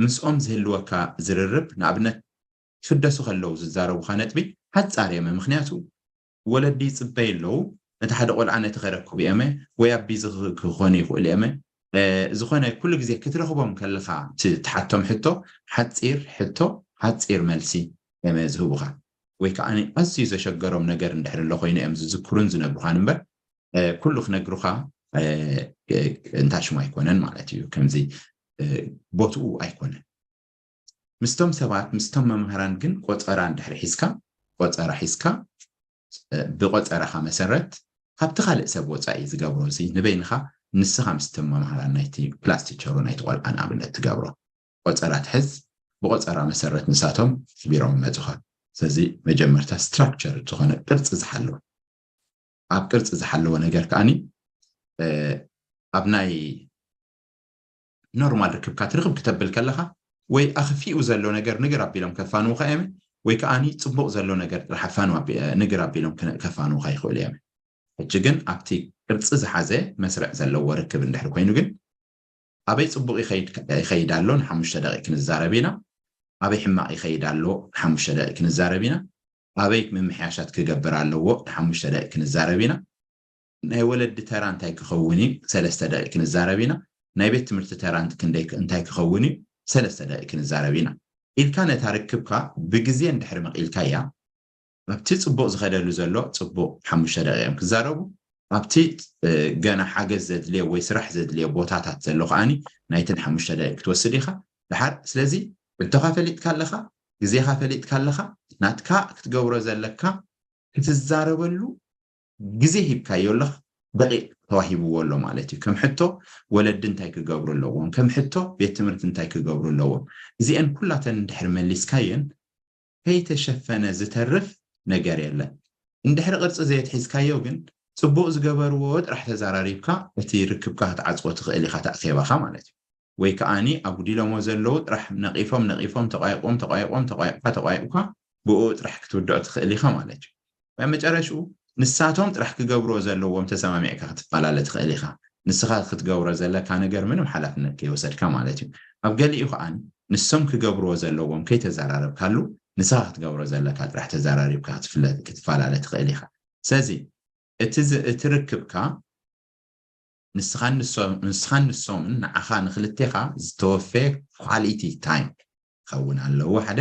ምስኦም ዝህልወካ ዝርርብ ንኣብነት ክፍደሱ ከለዉ ዝዛረቡካ ነጥቢ ሓፃር እየመ ምክንያቱ ወለዲ ይፅበዩ ኣለዉ ነቲ ሓደ ቆልዓ ነቲ ከረክቡ እየመ ወይ ኣቢዚ ክኾኑ ይኽእሉ እየመ ዝኾነ ኩሉ ግዜ ክትረኽቦም ከለካ ትሓቶም ሕቶ ሓፂር ሕቶ ሓፂር መልሲ እየመ ዝህቡካ ወይ ከዓ ኣዝዩ ዘሸገሮም ነገር እንድሕር ኣሎ ኮይኑ እዮም ዝዝክሩን ዝነግሩካን እምበር ኩሉ ክነግሩካ እንታሽሙ ኣይኮነን ማለት እዩ ከምዚ ቦትኡ ኣይኮነን ምስቶም ሰባት ምስቶም መምህራን ግን ቆፀራ እንድሕር ሒዝካ ቆፀራ ሒዝካ ብቆፀራኻ መሰረት ካብቲ ካልእ ሰብ ወፃኢ ዝገብሮ እዚ ንበይንኻ ንስኻ ምስቶም መምህራን ናይቲ ክላስ ቲቸሩ ናይቲ ቆልዓ ንኣብነት ትገብሮ ቆፀራ ትሕዝ ብቆፀራ መሰረት ንሳቶም ቢሮም መፁኻ ስለዚ መጀመርታ ስትራክቸር ዝኾነ ቅርፂ ዝሓለወ ኣብ ቅርፂ ዝሓለወ ነገር ከዓኒ ኣብ ናይ ኖርማል ርክብካ ትርክብ ክተብል ከለኻ ወይ ኣኽፊኡ ዘሎ ነገር ንግር ኣቢሎም ከፋንውኻ እዮም ወይ ከዓኒ ፅቡቕ ዘሎ ነገር ጥራሕ ኣፋንዋ ንግር ኣቢሎም ከፋንውኻ ይኽእሉ እዮም ሕጂ ግን ኣብቲ ቅርፂ ዝሓዘ መስርዕ ዘለዎ ርክብ እንድሕር ኮይኑ ግን ኣበይ ፅቡቕ ይኸይድ ኣሎ ንሓሙሽተ ደቂ ክንዛረብ ኢና ኣበይ ሕማቕ ይኸይድ ኣሎ ንሓሙሽተ ደቂ ክንዛረብ ኢና ኣበይ ምምሕያሻት ክገብር ኣለዎ ንሓሙሽተ ደቂ ክንዛረብ ኢና ናይ ወለዲ ተራ እንታይ ክኸውን እዩ ሰለስተ ደቂ ክንዛረብ ኢና ናይ ቤት ትምህርቲ ተራ ክንደይ እንታይ ክኸውን እዩ ሰለስተ ደቂ ክንዛረብ ኢና ኢልካ ነታ ርክብካ ብግዜ እንድሕሪ መቒልካያ ኣብቲ ፅቡቕ ዝኸደሉ ዘሎ ፅቡቕ ሓሙሽተ ደቂ እዮም ክዛረቡ ኣብቲ ገና ሓገዝ ዘድልዮ ወይ ስራሕ ዘድልዮ ቦታታት ዘሎ ከዓኒ ናይትን ሓሙሽተ ደቂ ክትወስድ ኢኻ ድሓር ስለዚ ሕቶኻ ፈሊጥካ ኣለኻ ግዜኻ ፈሊጥካ ኣለኻ ናትካ ክትገብሮ ዘለካ ክትዛረበሉ ግዜ ሂብካዮ ኣለኻ ደቂቕ ተዋሂብዎ ኣሎ ማለት እዩ ከም ሕቶ ወለዲ እንታይ ክገብሩ ኣለዎም ከም ሕቶ ቤት ትምህርቲ እንታይ ክገብሩ ኣለዎም እዚአን ኩላተን እንድሕር መሊስካየን ከይተሸፈነ ዝተርፍ ነገር የለን እንድሕር ቅርፂ ዘየትሒዝካዮ ግን ፅቡቕ ዝገበርዎ ጥራሕ ተዘራሪብካ እቲ ርክብካ ክትዓፅዎ ትኽእል ኢኻ ተኣኼባኻ ማለት እዩ ወይ ከዓኒ ኣጉዲሎሞ ዘለዉ ጥራሕ ነቒፎም ነቒፎም ተቋይቆም ተቋይቆም ተቋይቑካ ተቋይቑካ ብኡ ጥራሕ ክትውድዖ ትኽእል ኢኻ ማለት እዩ ኣብ መጨረሽኡ ንሳቶም ጥራሕ ክገብርዎ ዘለዎም ተሰማሚዕካ ክትፈላለ ትኽእል ኢኻ ንስኻ ክትገብሮ ዘለካ ነገር ምንም ሓላፍነት ከይወሰድካ ማለት እዩ ኣብ ገሊኡ ከዓ ንሶም ክገብርዎ ዘለዎም ከይተዘራረብካሉ ንስኻ ክትገብሮ ዘለካ ጥራሕ ተዘራሪብካ ክትፈላለ ትኽእል ኢኻ ስለዚ እቲ ርክብካ ንስኻን ንሶምን ንዓኻ ንክልቴኻ ዝተወፈየ ኳሊቲ ታይም ክኸውን ኣለዎ ሓደ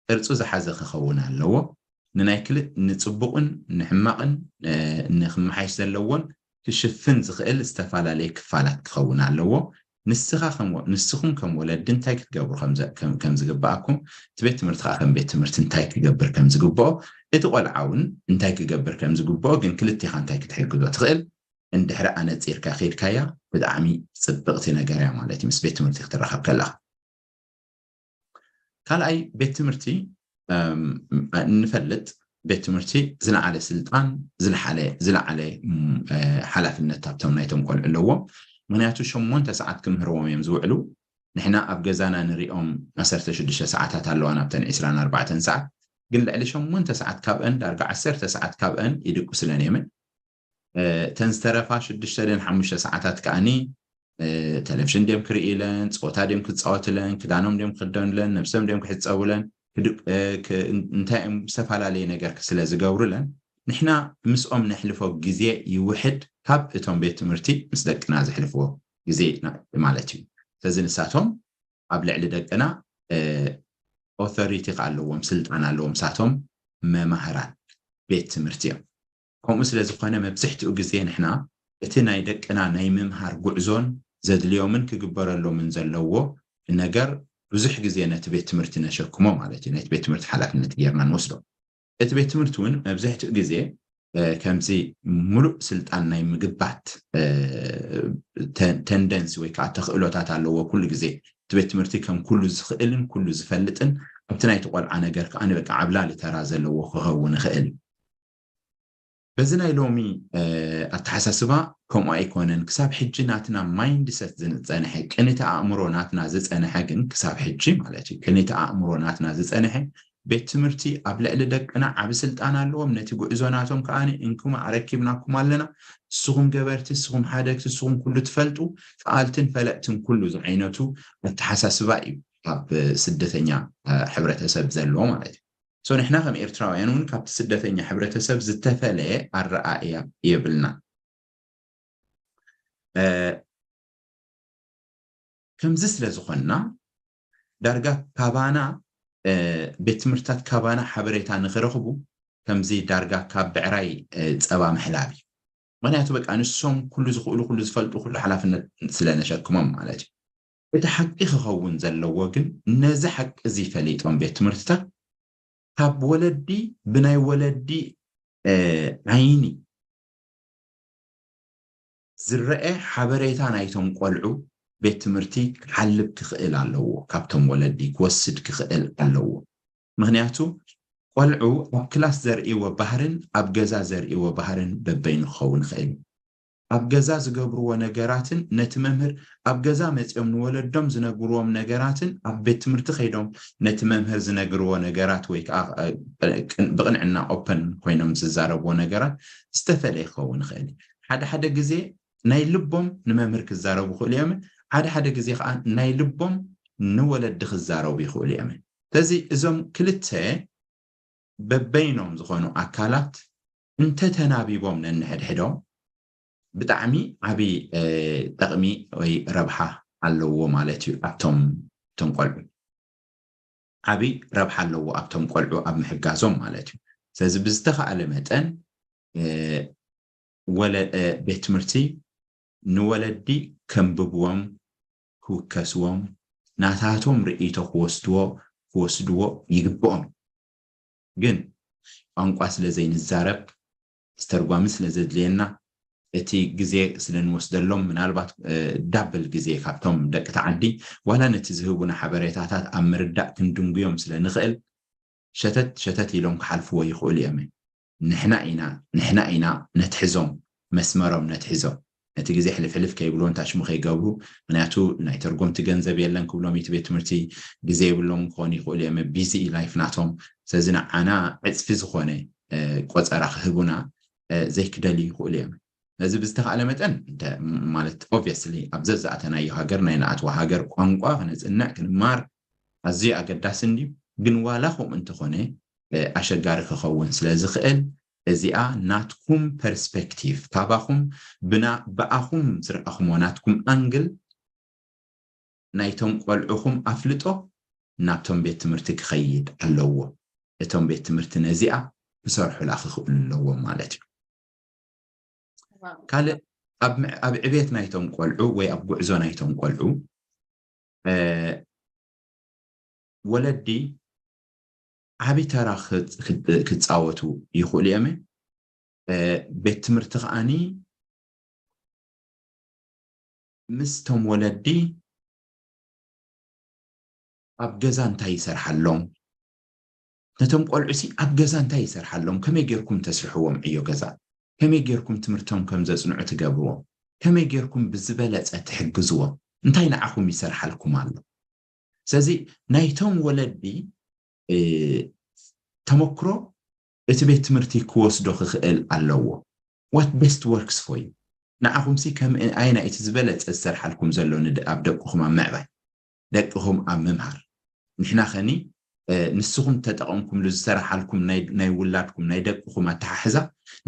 ቅርፁ ዝሓዘ ክኸውን ኣለዎ ንናይ ክልእ ንፅቡቕን ንሕማቕን ንክመሓይሽ ዘለዎን ክሽፍን ዝኽእል ዝተፈላለየ ክፋላት ክኸውን ኣለዎ ንስኻ ንስኹም ከም ወለዲ እንታይ ክትገብሩ ከም ዝግበኣኩም እቲ ቤት ትምህርቲ ከዓ ከም ቤት ትምህርቲ እንታይ ክገብር ከም ዝግብኦ እቲ ቆልዓ እውን እንታይ ክገብር ከም ዝግብኦ ግን ክልቴኻ እንታይ ክትሕግዞ ትኽእል እንድሕሪ ኣነፂርካ ከይድካያ ብጣዕሚ ፅብቕቲ ነገር እያ ማለት እዩ ምስ ቤት ትምህርቲ ክትራኸብ ከለካ ካልኣይ ቤት ትምህርቲ ንፈልጥ ቤት ትምህርቲ ዝለዓለ ስልጣን ዝለዓለ ሓላፍነት ኣብቶም ናይቶም ቆልዑ ኣለዎም ምክንያቱ ሸሞንተ ሰዓት ክምህርዎም እዮም ዝውዕሉ ንሕና ኣብ ገዛና ንሪኦም ዓሰርተ ሽዱሽተ ሰዓታት ኣለዋ ናብተን ዕስራን ኣርባዕተን ሰዓት፣ ግን ልዕሊ ሸሞንተ ሰዓት ካብአን፣ ዳርጋ ዓሰርተ ሰዓት ካብአን ይድቅሱለን እየምን። እተን ዝተረፋ ሽዱሽተ ደን ሓሙሽተ ሰዓታት ከኣኒ ተለቪዥን ድዮም ክርእይለን፣ ፀወታ ድዮም ክፃወትለን፣ ክዳኖም ድዮም ክክደኑለን፣ ነብሶም ድዮም ክሕፀቡለን፣ እንታይ እዮም ዝተፈላለየ ነገር ስለ ዝገብሩለን፣ ንሕና ምስኦም ነሕልፎ ግዜ ይውሕድ ካብ እቶም ቤት ትምህርቲ ምስ ደቅና ዘሕልፍዎ ግዜ ማለት እዩ። ስለዚ ንሳቶም ኣብ ልዕሊ ደቅና ኦቶሪቲ ኣለዎም፣ ስልጣን ኣለዎም። ንሳቶም መማህራን ቤት ትምህርቲ እዮም። ከምኡ ስለ ዝኾነ መብዝሕትኡ ግዜ ንሕና እቲ ናይ ደቅና ናይ ምምሃር ጉዕዞን ዘድልዮምን ክግበረሎምን ዘለዎ ነገር ብዙሕ ግዜ ነቲ ቤት ትምህርቲ ነሸክሞ ማለት እዩ። ነቲ ቤት ትምህርቲ ሓላፍነት ጌርና ንወስዶ። እቲ ቤት ትምህርቲ እውን መብዝሕትኡ ግዜ ከምዚ ሙሉእ ስልጣን ናይ ምግባት ተንደንሲ ወይ ከዓ ተኽእሎታት ኣለዎ። ኩሉ ግዜ እቲ ቤት ትምህርቲ ከም ኩሉ ዝኽእልን ኩሉ ዝፈልጥን ኣብቲ ናይቲ ቆልዓ ነገር ከዓ ንበቃ ዓብላሊ ተራ ዘለዎ ክኸውን ይኽእል። በዚ ናይ ሎሚ ኣተሓሳስባ ከምኡ ኣይኮነን። ክሳብ ሕጂ ናትና ማይንድሰት ዝፀንሐ፣ ቅኒተ ኣእምሮ ናትና ዝፀንሐ ግን ክሳብ ሕጂ ማለት እዩ፣ ቅኒተ ኣእምሮ ናትና ዝፀንሐ ቤት ትምህርቲ ኣብ ልዕሊ ደቅና ዓቢ ስልጣን ኣለዎም። ነቲ ጉዕዞ ናቶም ከኣ እንኩም ኣረኪብናኩም ኣለና፣ ንስኹም ገበርቲ፣ ንስኹም ሓደግቲ፣ ንስኹም ኩሉ ትፈልጡ፣ ከኣልትን ፈለጥትን ኩሉ ዝዓይነቱ ኣተሓሳስባ እዩ ኣብ ስደተኛ ሕብረተሰብ ዘሎ ማለት እዩ። ንሕና ከም ኤርትራውያን እውን ካብቲ ስደተኛ ሕብረተሰብ ዝተፈለየ ኣረኣእያ የብልና። ከምዚ ስለ ዝኾንና ዳርጋ ካባና ቤት ትምህርትታት ካባና ሓበሬታ ንኽረኽቡ ከምዚ ዳርጋ ካብ ብዕራይ ጸባ ምሕላብ እዩ። ምኽንያቱ በቃ ንሶም ኩሉ ዝኽእሉ፣ ኩሉ ዝፈልጡ፣ ኩሉ ሓላፍነት ስለ ነሸክሞም ማለት እዩ። እቲ ሓቂ ክኸውን ዘለዎ ግን ነዚ ሓቂ እዚ ፈሊጦም ቤት ትምህርትታት ካብ ወለዲ ብናይ ወለዲ ዓይኒ ዝረአ ሓበሬታ ናይቶም ቆልዑ ቤት ትምህርቲ ክሓልብ ክኽእል ኣለዎ፣ ካብቶም ወለዲ ክወስድ ክኽእል ኣለዎ። ምኽንያቱ ቆልዑ ኣብ ክላስ ዘርእይዎ ባህርን ኣብ ገዛ ዘርእይዎ ባህርን በበይኑ ክኸውን ይኽእል። ኣብ ገዛ ዝገብርዎ ነገራትን ነቲ መምህር ኣብ ገዛ መፂኦም ንወለዶም ዝነግርዎም ነገራትን ኣብ ቤት ትምህርቲ ከይዶም ነቲ መምህር ዝነግርዎ ነገራት ወይ ከዓ ብቕንዕና ኦፐን ኮይኖም ዝዛረብዎ ነገራት ዝተፈለየ ክኸውን ይኽእል። ሓደ ሓደ ግዜ ናይ ልቦም ንመምህር ክዛረቡ ይኽእሉ እዮም። ሓደ ሓደ ግዜ ከዓ ናይ ልቦም ንወለዲ ክዛረቡ ይኽእሉ እዮም። ስለዚ እዞም ክልተ በበይኖም ዝኾኑ ኣካላት እንተተናቢቦም ነንሕድሕዶም ብጣዕሚ ዓቢ ጠቕሚ ወይ ረብሓ ኣለዎ ማለት እዩ። ኣብቶም እቶም ቆልዑ ዓቢ ረብሓ ኣለዎ ኣብቶም ቆልዑ ኣብ ምሕጋዞም ማለት እዩ። ስለዚ ብዝተኻእለ መጠን ቤት ትምህርቲ ንወለዲ ከንብብዎም፣ ክውከስዎም፣ ናታቶም ርእይቶ ክወስድዎ ክወስድዎ ይግብኦም። ግን ቋንቋ ስለ ዘይንዛረብ፣ ዝተርጓሚ ስለ ዘድልየና፣ እቲ ግዜ ስለ ንወስደሎም፣ ምናልባት ዳብል ግዜ ካብቶም ደቂ ተዓዲ ዋላ ነቲ ዝህቡና ሓበሬታታት ኣብ ምርዳእ ክንድንጉዮም ስለ ንኽእል ሸተት ሸተት ኢሎም ክሓልፍዎ ይኽእሉ እዮም። ንሕና ኢና ንሕና ኢና ነትሕዞም፣ መስመሮም ነትሕዞም። ነቲ ግዜ ሕልፍ ሕልፍ ከይብልዎ፣ እንታይ ሽሙ ከይገብሩ፣ ምክንያቱ ናይ ተርጎምቲ ገንዘብ የለን ክብሎም እቲ ቤት ትምህርቲ፣ ግዜ የብሎም ክኾኑ ይኽእሉ እዮም፣ ቢዚ ላይፍ ናቶም። ስለዚ ንዓና ዕፅፊ ዝኾነ ቆፀራ ክህቡና ዘይክደልዩ ይኽእሉ እዮም። ነዚ ብዝተኻእለ መጠን ማለት ኦብቪየስሊ ኣብ ዘዝኣተናዮ ሃገር ናይ ንኣትዋ ሃገር ቋንቋ ክነፅንዕ ክንማር ኣዝዩ ኣገዳሲ እንድዩ። ግን ዋላ ከምኡ እንተኾነ ኣሸጋሪ ክኸውን ስለ ዝኽእል እዚኣ ናትኩም ፐርስፔክቲቭ ካባኹም ብኣኹም ዝረኣኹሞ ናትኩም ኣንግል ናይቶም ቆልዑኹም ኣፍልጦ ናብቶም ቤት ትምህርቲ ክኸይድ ኣለዎ። እቶም ቤት ትምህርቲ ነዚኣ ክሰርሑላ ክኽእሉ ኣለዎም ማለት እዩ። ካልእ ኣብ ዕቤት ናይቶም ቆልዑ ወይ ኣብ ጉዕዞ ናይቶም ቆልዑ ወለዲ ዓቢ ተራ ክፃወቱ ይኽእሉ እዮም። ቤት ትምህርቲ ከዓኒ ምስቶም ወለዲ ኣብ ገዛ እንታይ ይሰርሓሎም፣ ነቶም ቆልዑ ሲ ኣብ ገዛ እንታይ ይሰርሓሎም፣ ከመይ ጌርኩም ተስርሕዎም ዕዮ ገዛ፣ ከመይ ጌርኩም ትምህርቶም ከም ዘጽንዑ ትገብርዎም፣ ከመይ ጌርኩም ብዝበለጸ ትሕግዝዎም፣ እንታይ ንዓኹም ይሰርሓልኩም ኣሎ? ስለዚ ናይቶም ወለዲ ተመክሮ እቲ ቤት ትምህርቲ ክወስዶ ክኽእል ኣለዎ። What best works for you? ንዓኹምሲ ከም ኣየናይ እቲ ዝበለፀ ዝሰርሓልኩም ዘሎ ኣብ ደቅኹም ኣብ ምዕባይ፣ ደቅኹም ኣብ ምምሃር? ንሕና ኸኒ ንስኹም ተጠቐምኩምሉ ዝሰራሓልኩም ናይ ውላድኩም ናይ ደቅኹም ኣተሓሕዛ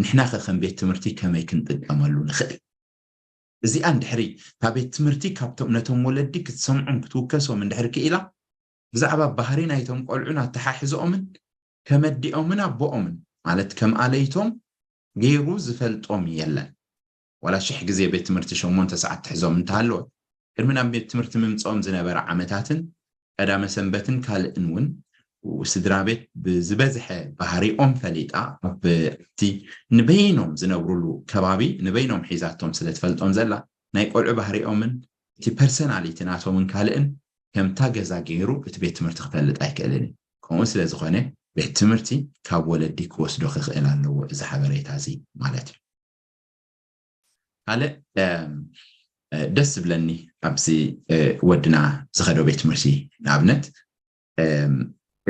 ንሕና ኸ ከም ቤት ትምህርቲ ከመይ ክንጥቀመሉ ንኽእል? እዚኣ እንድሕሪ ካብ ቤት ትምህርቲ ካብቶም ነቶም ወለዲ ክትሰምዖም ክትውከሶም እንድሕር ክኢላ ብዛዕባ ባህሪ ናይቶም ቆልዑን ኣተሓሕዝኦምን ከመዲኦምን ኣቦኦምን ማለት ከም ኣለይቶም ገይሩ ዝፈልጦም የለን። ዋላ ሽሕ ግዜ ቤት ትምህርቲ ሸሞንተ ሰዓት ትሕዞም እንተሃለወት ቅድሚ ናብ ቤት ትምህርቲ ምምፅኦም ዝነበረ ዓመታትን ቀዳመ ሰንበትን ካልእን እውን ስድራ ቤት ብዝበዝሐ ባህሪኦም ፈሊጣ ኣብቲ ንበይኖም ዝነብሩሉ ከባቢ ንበይኖም ሒዛቶም ስለትፈልጦም ዘላ ናይ ቆልዑ ባህሪኦምን እቲ ፐርሰናሊቲ ናቶምን ካልእን ከምታ ገዛ ገይሩ እቲ ቤት ትምህርቲ ክፈልጥ ኣይክእልን እዩ። ከምኡ ስለ ዝኾነ ቤት ትምህርቲ ካብ ወለዲ ክወስዶ ክኽእል ኣለዎ እዚ ሓበሬታ እዚ ማለት እዩ። ካልእ ደስ ዝብለኒ ኣብዚ ወድና ዝኸዶ ቤት ትምህርቲ ንኣብነት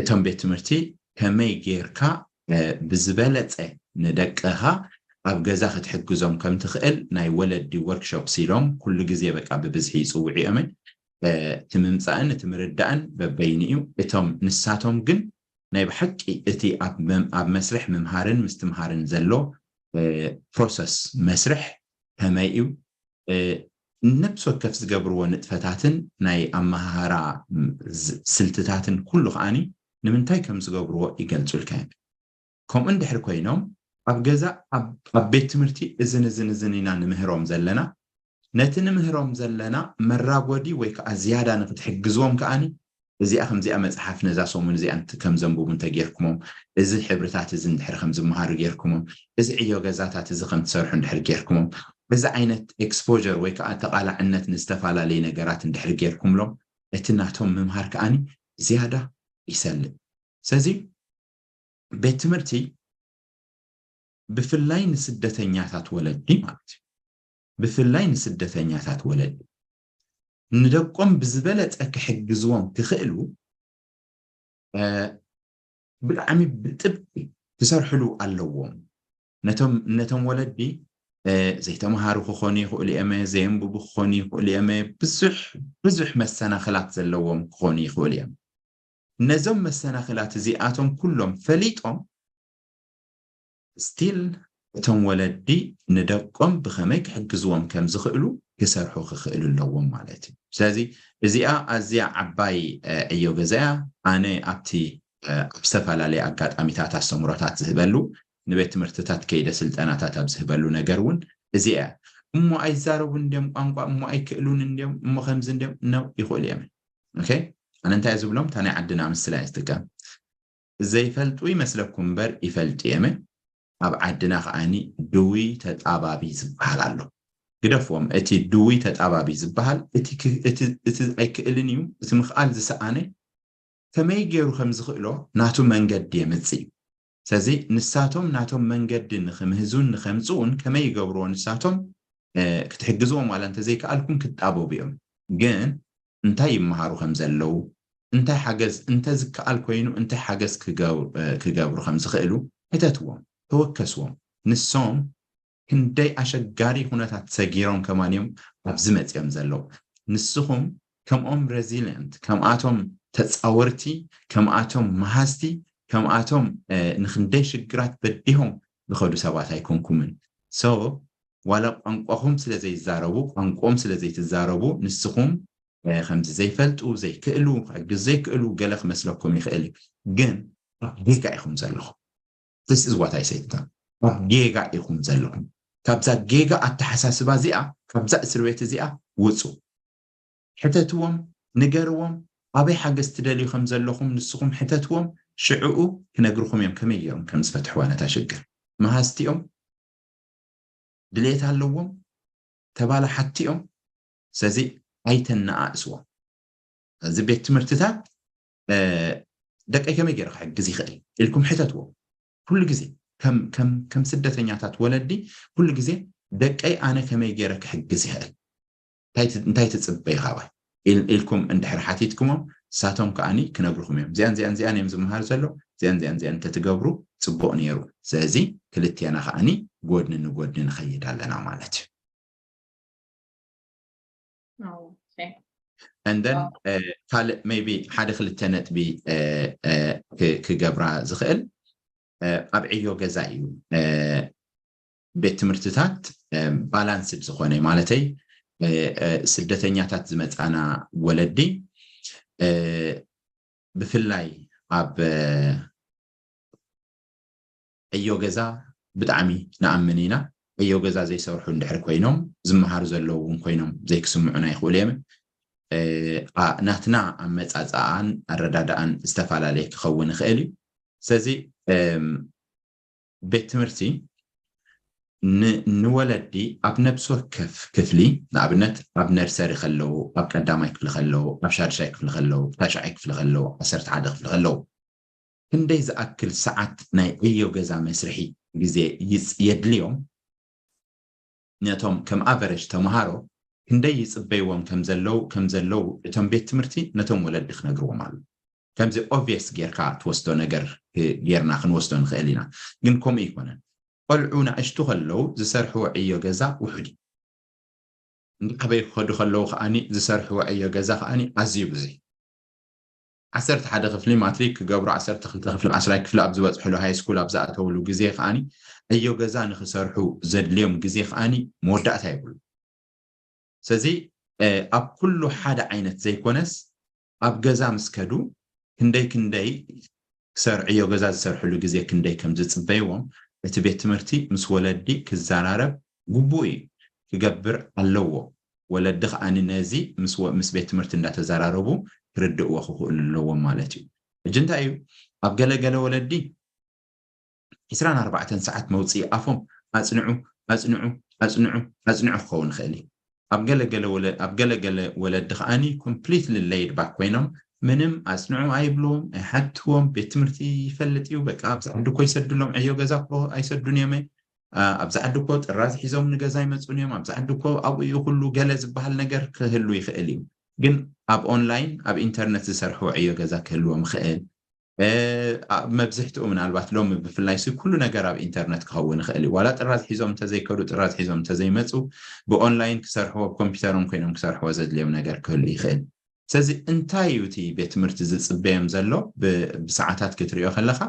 እቶም ቤት ትምህርቲ ከመይ ጌርካ ብዝበለፀ ንደቅኻ ኣብ ገዛ ክትሕግዞም ከም ትኽእል ናይ ወለዲ ወርክሾፕ ሲሎም ኩሉ ግዜ በቃ ብብዝሒ ይፅውዑ እዮም። እቲ ምምፃእን እቲ ምርዳእን በበይኑ እዩ። እቶም ንሳቶም ግን ናይ ብሓቂ እቲ ኣብ መስርሕ ምምሃርን ምስትምሃርን ዘሎ ፕሮሰስ መስርሕ ከመይ እዩ፣ ነብሲ ወከፍ ዝገብርዎ ንጥፈታትን ናይ ኣመሃህራ ስልትታትን ኩሉ ከዓኒ ንምንታይ ከም ዝገብርዎ ይገልጹልካ እዮም። ከምኡ እንድሕር ኮይኖም ኣብ ገዛ ኣብ ቤት ትምህርቲ እዝን እዝን እዝን ኢና ንምህሮም ዘለና፣ ነቲ ንምህሮም ዘለና መራጎዲ ወይ ከዓ ዝያዳ ንክትሕግዝዎም ከዓኒ እዚኣ ከምዚኣ መፅሓፍ ነዛ ሰሙን እዚኣ ከም ዘንብቡ እንተጌርኩሞም፣ እዚ ሕብርታት እዚ እንድሕር ከም ዝመሃሩ ጌርኩሞም፣ እዚ ዕዮ ገዛታት እዚ ከም ትሰርሑ እንድሕር ጌርኩሞም፣ እዚ ዓይነት ኤክስፖር ወይ ከዓ ተቓላዕነት ንዝተፈላለዩ ነገራት እንድሕር ጌርኩምሎም፣ እቲ ናቶም ምምሃር ከዓኒ ዝያዳ ይሰልእ። ስለዚ ቤት ትምህርቲ ብፍላይ ንስደተኛታት ወለዲ ማለት እዩ። ብፍላይ ንስደተኛታት ወለዲ ንደቆም ብዝበለፀ ክሕግዝዎም ክኽእሉ ብጣዕሚ ብጥብቂ ክሰርሕሉ ኣለዎም። ነቶም ወለዲ ዘይተምሃሩ ክኾኑ ይኽእሉ እዮም፣ ዘየንብቡ ክኾኑ ይኽእሉ እዮም፣ ብዙሕ ብዙሕ መሰናኽላት ዘለዎም ክኾኑ ይኽእሉ እዮም። ነዞም መሰናኽላት እዚኣቶም ኩሎም ፈሊጦም ስቲል እቶም ወለዲ ንደቆም ብኸመይ ክሕግዝዎም ከም ዝኽእሉ ክሰርሑ ክኽእሉ ኣለዎም ማለት እዩ። ስለዚ እዚኣ ኣዝያ ዓባይ ዕዮ ገዛ እያ። ኣነ ኣብቲ ኣብ ዝተፈላለየ ኣጋጣሚታት ኣስተምሮታት ዝህበሉ ንቤት ትምህርትታት ከይደ ስልጠናታት ኣብ ዝህበሉ ነገር እውን እዚኣ እያ። እሞ ኣይዛረቡን እንዲዮም ቋንቋ፣ እሞ ኣይክእሉን እንዲዮም፣ እሞ ከምዚ እንዲዮም ነው ይኽእሉ እዮም። ኦኬ፣ ኣነ እንታይ ዝብሎም እታ ናይ ዓድና ምስላ እየ ዝጥቀም። ዘይፈልጡ ይመስለኩም እምበር ይፈልጡ እየመ። ኣብ ዓድና ከዓኒ ድውይ ተጣባቢ ዝበሃል ኣሎ። ግደፍዎም፣ እቲ ድውይ ተጣባቢ ዝበሃል እቲ ኣይክእልን እዩ፣ እቲ ምኽኣል ዝሰኣነ ከመይ ገይሩ ከም ዝኽእሎ ናቱ መንገዲ የምፅእ እዩ። ስለዚ ንሳቶም ናቶም መንገዲ ንክምህዙን ንከምፅኡን ከመይ ይገብርዎ ንሳቶም ክትሕግዝዎም ዋላ እንተዘይከኣልኩም ክትጣበቡ እዮም። ግን እንታይ ይመሃሩ ከም ዘለዉ እንታይ ሓገዝ እንተዝከኣል ኮይኑ እንታይ ሓገዝ ክገብሩ ከም ዝኽእሉ ሕተትዎም፣ ተወከስዎም። ንሶም ክንደይ ኣሸጋሪ ኩነታት ሰጊሮም ከማን እዮም ኣብዚ መፅኦም ዘለዉ። ንስኹም ከምኦም ሬዚሊየንት፣ ከምኣቶም ተፃወርቲ፣ ከምኣቶም መሃዝቲ፣ ከምኣቶም ንክንደይ ሽግራት በዲሆም ዝኸዱ ሰባት ኣይኮንኩምን። ሶ ዋላ ቋንቋኹም ስለ ዘይዛረቡ፣ ቋንቋኦም ስለ ዘይትዛረቡ ንስኹም ከምዚ ዘይፈልጡ፣ ዘይክእሉ፣ ክሕግዝ ዘይክእሉ ገለ ክመስለኩም ይኽእል እዩ። ግን ኣብ ጌጋ ኢኹም ዘለኹም። This is what I say to them. ኣብ ጌጋ ኢኹም ዘለኹም። ካብዛ ጌጋ ኣተሓሳስባ እዚኣ፣ ካብዛ እስር ቤት እዚኣ ውፁ። ሕተትዎም፣ ንገርዎም፣ ኣበይ ሓገዝ ትደልዩ ከም ዘለኹም ንስኹም ሕተትዎም። ሽዕኡ ክነግርኹም እዮም ከመይ ገይሮም ከም ዝፈትሕዋ ነታ ሽግር። መሃዝቲኦም፣ ድሌት ኣለዎም፣ ተባላሓቲ እዮም። ስለዚ ኣይተነኣእስዎም። እዚ ቤት ትምህርትታት ደቀይ ከመይ ገይረ ክሕግዝ ይኽእል ኢልኩም ሕተትዎም። ኩሉ ግዜ ከም ስደተኛታት ወለዲ ኩሉ ግዜ ደቀይ ኣነ ከመይ ገይረ ክሕግዝ ይኽእል? እንታይ ትፅበይ ካባይ ኢልኩም እንድሕር ሓቲትኩሞም፣ ንሳቶም ከዓኒ ክነግርኹም እዮም። እዚኣን እዚኣን እዚኣን እዮም ዝመሃር ዘሎ፣ እዚኣን እዚኣን እዚኣን እንተትገብሩ ፅቡቕ ነይሩ። ስለዚ ክልቴና ከዓኒ ጎድኒ ንጎድኒ ንኸይድ ኣለና ማለት እዩ። And then ካልእ maybe ሓደ ክልተ ነጥቢ ክገብራ ዝኽእል ኣብ ዕዮ ገዛ እዩ። ቤት ትምህርትታት ባላንስድ ዝኾነ ማለተይ ስደተኛታት ዝመፃና ወለዲ ብፍላይ ኣብ ዕዮ ገዛ ብጣዕሚ ንኣምን ኢና። ዕዮ ገዛ ዘይሰርሑ እንድሕር ኮይኖም ዝመሃሩ ዘለዉ እውን ኮይኖም ዘይክስምዑና ይኽእሉ እዮም። ናትና ኣመፃፅኣን ኣረዳድኣን ዝተፈላለየ ክኸውን ይኽእል እዩ። ስለዚ ቤት ትምህርቲ ንወለዲ ኣብ ነብሲ ወከፍ ክፍሊ ንኣብነት ኣብ ነርሰሪ ከለዉ፣ ኣብ ቀዳማይ ክፍሊ ከለዉ፣ ኣብ ሻድሻይ ክፍሊ ከለዉ፣ ታሽዓይ ክፍሊ ከለዉ፣ ዓሰርተ ሓደ ክፍሊ ከለዉ ክንደይ ዝኣክል ሰዓት ናይ ዕዮ ገዛ መስርሒ ግዜ የድልዮም? ነቶም ከም ኣቨረጅ ተምሃሮ ክንደይ ይፅበይዎም ከምዘለዉ ከምዘለዉ እቶም ቤት ትምህርቲ ነቶም ወለዲ ክነግርዎም ኣሎ። ከምዚ ኦብቪየስ ጌርካ ትወስዶ ነገር ጌርና ክንወስዶ ንኽእል ኢና፣ ግን ከምኡ ይኮነን። ቆልዑ ናእሽቱ ከለዉ ዝሰርሕዎ ዕዮ ገዛ ውሑድ እዩ። እንድሕበይ ክኸዱ ከለዉ ከዓኒ ዝሰርሕዎ ዕዮ ገዛ ከዓኒ ኣዝዩ ብዙሕ። ዓሰርተ ሓደ ክፍሊ ማትሪክ ክገብሩ፣ ዓሰርተ ክልተ ክፍሊ ዓስራይ ክፍሊ ኣብ ዝበፅሕሉ ሃይ ስኩል ኣብ ዝኣተውሉ ግዜ ከዓኒ ዕዮ ገዛ ንክሰርሑ ዘድልዮም ግዜ ከዓኒ መወዳእታ የብሉ። ስለዚ ኣብ ኩሉ ሓደ ዓይነት ዘይኮነስ ኣብ ገዛ ምስ ከዱ ክንደይ ክንደይ ክሰር ዕዮ ገዛ ዝሰርሕሉ ግዜ ክንደይ ከም ዝፅበይዎም እቲ ቤት ትምህርቲ ምስ ወለዲ ክዘራረብ ግቡእ እዩ፣ ክገብር ኣለዎ። ወለዲ ከዓኒ ነዚ ምስ ቤት ትምህርቲ እንዳተዘራረቡ ክርድእዎ ክኽእሉ ኣለዎም ማለት እዩ። ሕጂ እንታይ እዩ ኣብ ገለ ገለ ወለዲ ዕስራን ኣርባዕተን ሰዓት መውፅኢ ኣፎም ኣፅንዑ ኣፅንዑ ኣፅንዑ ኣፅንዑ ክኸውን ይኽእል እዩ። ኣብ ገለ ገለ ወለ- ኣብ ገለ ገለ ወለዲ ከዓኒ ኮምፕሊትሊ ሌይድ ባክ ኮይኖም ምንም ኣፅንዑ ኣይብልዎም ኣይሓትዎም። ቤት ትምህርቲ ይፈልጥ እዩ በቃ ኣብዚ ዓዲ እኮ ይሰድሎም ዕዮ ገዛ እኮ ኣይሰዱን እዮም። ኣብዚ ዓዲ እኮ ጥራዝ ሒዞም ንገዛ ይመፁን እዮም ኣብዚ ዓዲ እኮ ኣብኡ እዩ ኩሉ ገለ ዝበሃል ነገር ክህሉ ይኽእል እዩ። ግን ኣብ ኦንላይን ኣብ ኢንተርነት ዝሰርሕዎ ዕዮ ገዛ ክህልዎም ይኽእል። መብዝሕትኡ ምናልባት ሎሚ ብፍላይ ሲ ኩሉ ነገር ኣብ ኢንተርነት ክኸውን ይኽእል እዩ። ዋላ ጥራዝ ሒዞም እንተዘይከዱ ጥራዝ ሒዞም እንተዘይመፁ ብኦንላይን ክሰርሕዎ ብኮምፒውተሮም ኮይኖም ክሰርሕዎ ዘድልዮም ነገር ክህሉ ይኽእል። ስለዚ እንታይ እዩ እቲ ቤት ትምህርቲ ዝፅበዮም ዘሎ ብሰዓታት ክትሪኦ ከለካ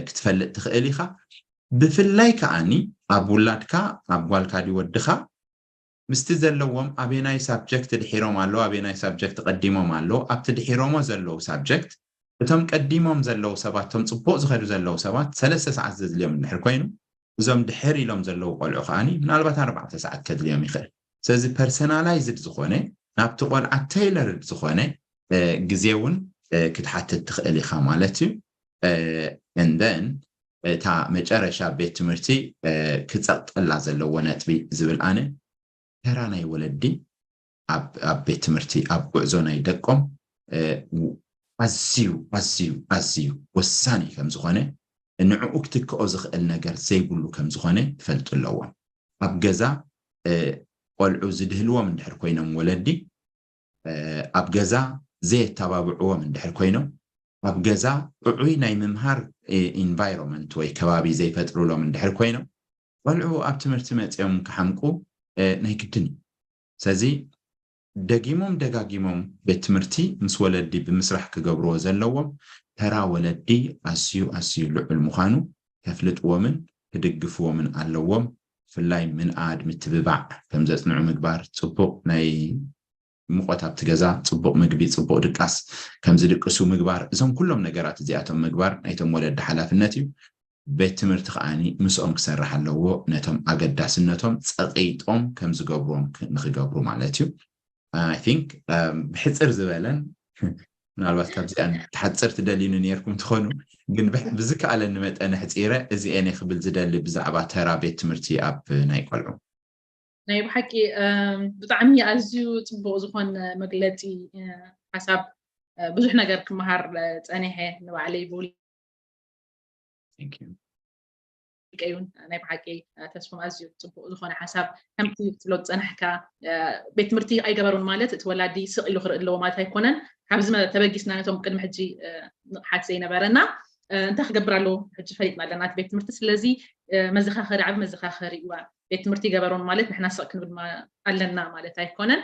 ክትፈልጥ ትኽእል ኢኻ። ብፍላይ ከዓኒ ኣብ ውላድካ ኣብ ጓልካ ዲ ወድኻ ምስቲ ዘለዎም ኣበናይ ሳብጀክት ድሒሮም ኣለዉ ኣበናይ ሳብጀክት ቀዲሞም ኣለዉ ኣብቲ ድሒሮሞ ዘለዉ ሳብጀክት እቶም ቀዲሞም ዘለዉ ሰባት እቶም ፅቡቕ ዝኸዱ ዘለዉ ሰባት ሰለስተ ሰዓት ዘድልዮም እንድሕር ኮይኑ እዞም ድሕር ኢሎም ዘለዉ ቆልዑ ከዓኒ ምናልባት ኣርባዕተ ሰዓት ከድልዮም ይኽእል። ስለዚ ፐርሰናላይዝድ ዝኾነ ናብቲ ቆልዓ ተይለርድ ዝኾነ ግዜ እውን ክትሓትት ትኽእል ኢኻ ማለት እዩ። And then እታ መጨረሻ ቤት ትምህርቲ ክፀቕጠላ ዘለዎ ነጥቢ ዝብል ኣነ ተራ ናይ ወለዲ ኣብ ቤት ትምህርቲ ኣብ ጉዕዞ ናይ ደቆም ኣዝዩ ኣዝዩ ኣዝዩ ወሳኒ ከም ዝኾነ ንዕኡ ክትክኦ ዝኽእል ነገር ዘይብሉ ከም ዝኾነ ክፈልጡ ኣለዎም። ኣብ ገዛ ቆልዑ ዝድህልዎም እንድሕር ኮይኖም ወለዲ ኣብ ገዛ ዘየተባብዕዎም እንድሕር ኮይኖም ኣብ ገዛ ጥዑይ ናይ ምምሃር ኢንቫይሮንመንት ወይ ከባቢ ዘይፈጥሩሎም እንድሕር ኮይኖም ቆልዑ ኣብ ትምህርቲ መፅኦም ክሓምቁ ናይ ግድን እዩ። ስለዚ ደጊሞም ደጋጊሞም ቤት ትምህርቲ ምስ ወለዲ ብምስራሕ ክገብርዎ ዘለዎም ተራ ወለዲ ኣዝዩ ኣዝዩ ልዑል ምዃኑ ከፍልጥዎምን ክድግፍዎምን ኣለዎም። ብፍላይ ምንኣድ ምትብባዕ ከም ዘፅንዑ ምግባር ፅቡቕ ናይ ሙቐት ኣብቲ ገዛ ፅቡቕ ምግቢ ፅቡቕ ድቃስ ከም ዝድቅሱ ምግባር እዞም ኩሎም ነገራት እዚኣቶም ምግባር ናይቶም ወለዲ ሓላፍነት እዩ። ቤት ትምህርቲ ከዓኒ ምስኦም ክሰርሕ ኣለዎ ነቶም ኣገዳስነቶም ፀቒጦም ከም ዝገብርዎም ንክገብሩ ማለት እዩ። I think ብሕፅር ዝበለን ምናልባት ካብዚኣን ክትሓፅር ትደልዩኒ ነርኩም ትኾኑ ግን ብዝከኣለኒ መጠን ኣሕፂረ እዚኤን ክብል ዝደሊ ብዛዕባ ተራ ቤት ትምህርቲ ኣብ ናይ ቆልዑ። ናይ ብሓቂ ብጣዕሚ ኣዝዩ ፅቡቕ ዝኾን መግለፂ ሓሳብ ብዙሕ ነገር ክመሃር ፀኒሐ ንባዕለይ ብውል እዩ። ናይ ብሓቂ ተስፎም ኣዝዩ ፅቡቅ ዝኾነ ሓሳብ ከምቲ ክትብሎ ዝፀናሕካ ቤት ትምህርቲ ኣይገበሩን ማለት እቲ ወላዲ ስቕ ኢሉ ክርኢ ኣለዎ ማለት ኣይኮነን። ካብዚ ተበጊስና ነቶም ቅድሚ ሕጂ ንቕሓት ዘይነበረና እንታይ ክገብር ኣለዎ ሕጂ ፈሊጥና ኣለና እቲ ቤት ትምህርቲ። ስለዚ መዘኻኸሪ ዓብ መዘኻኸሪ እዋ ቤት ትምህርቲ ይገበሩን ማለት ንሕና ስቕ ክንብል ኣለና ማለት ኣይኮነን።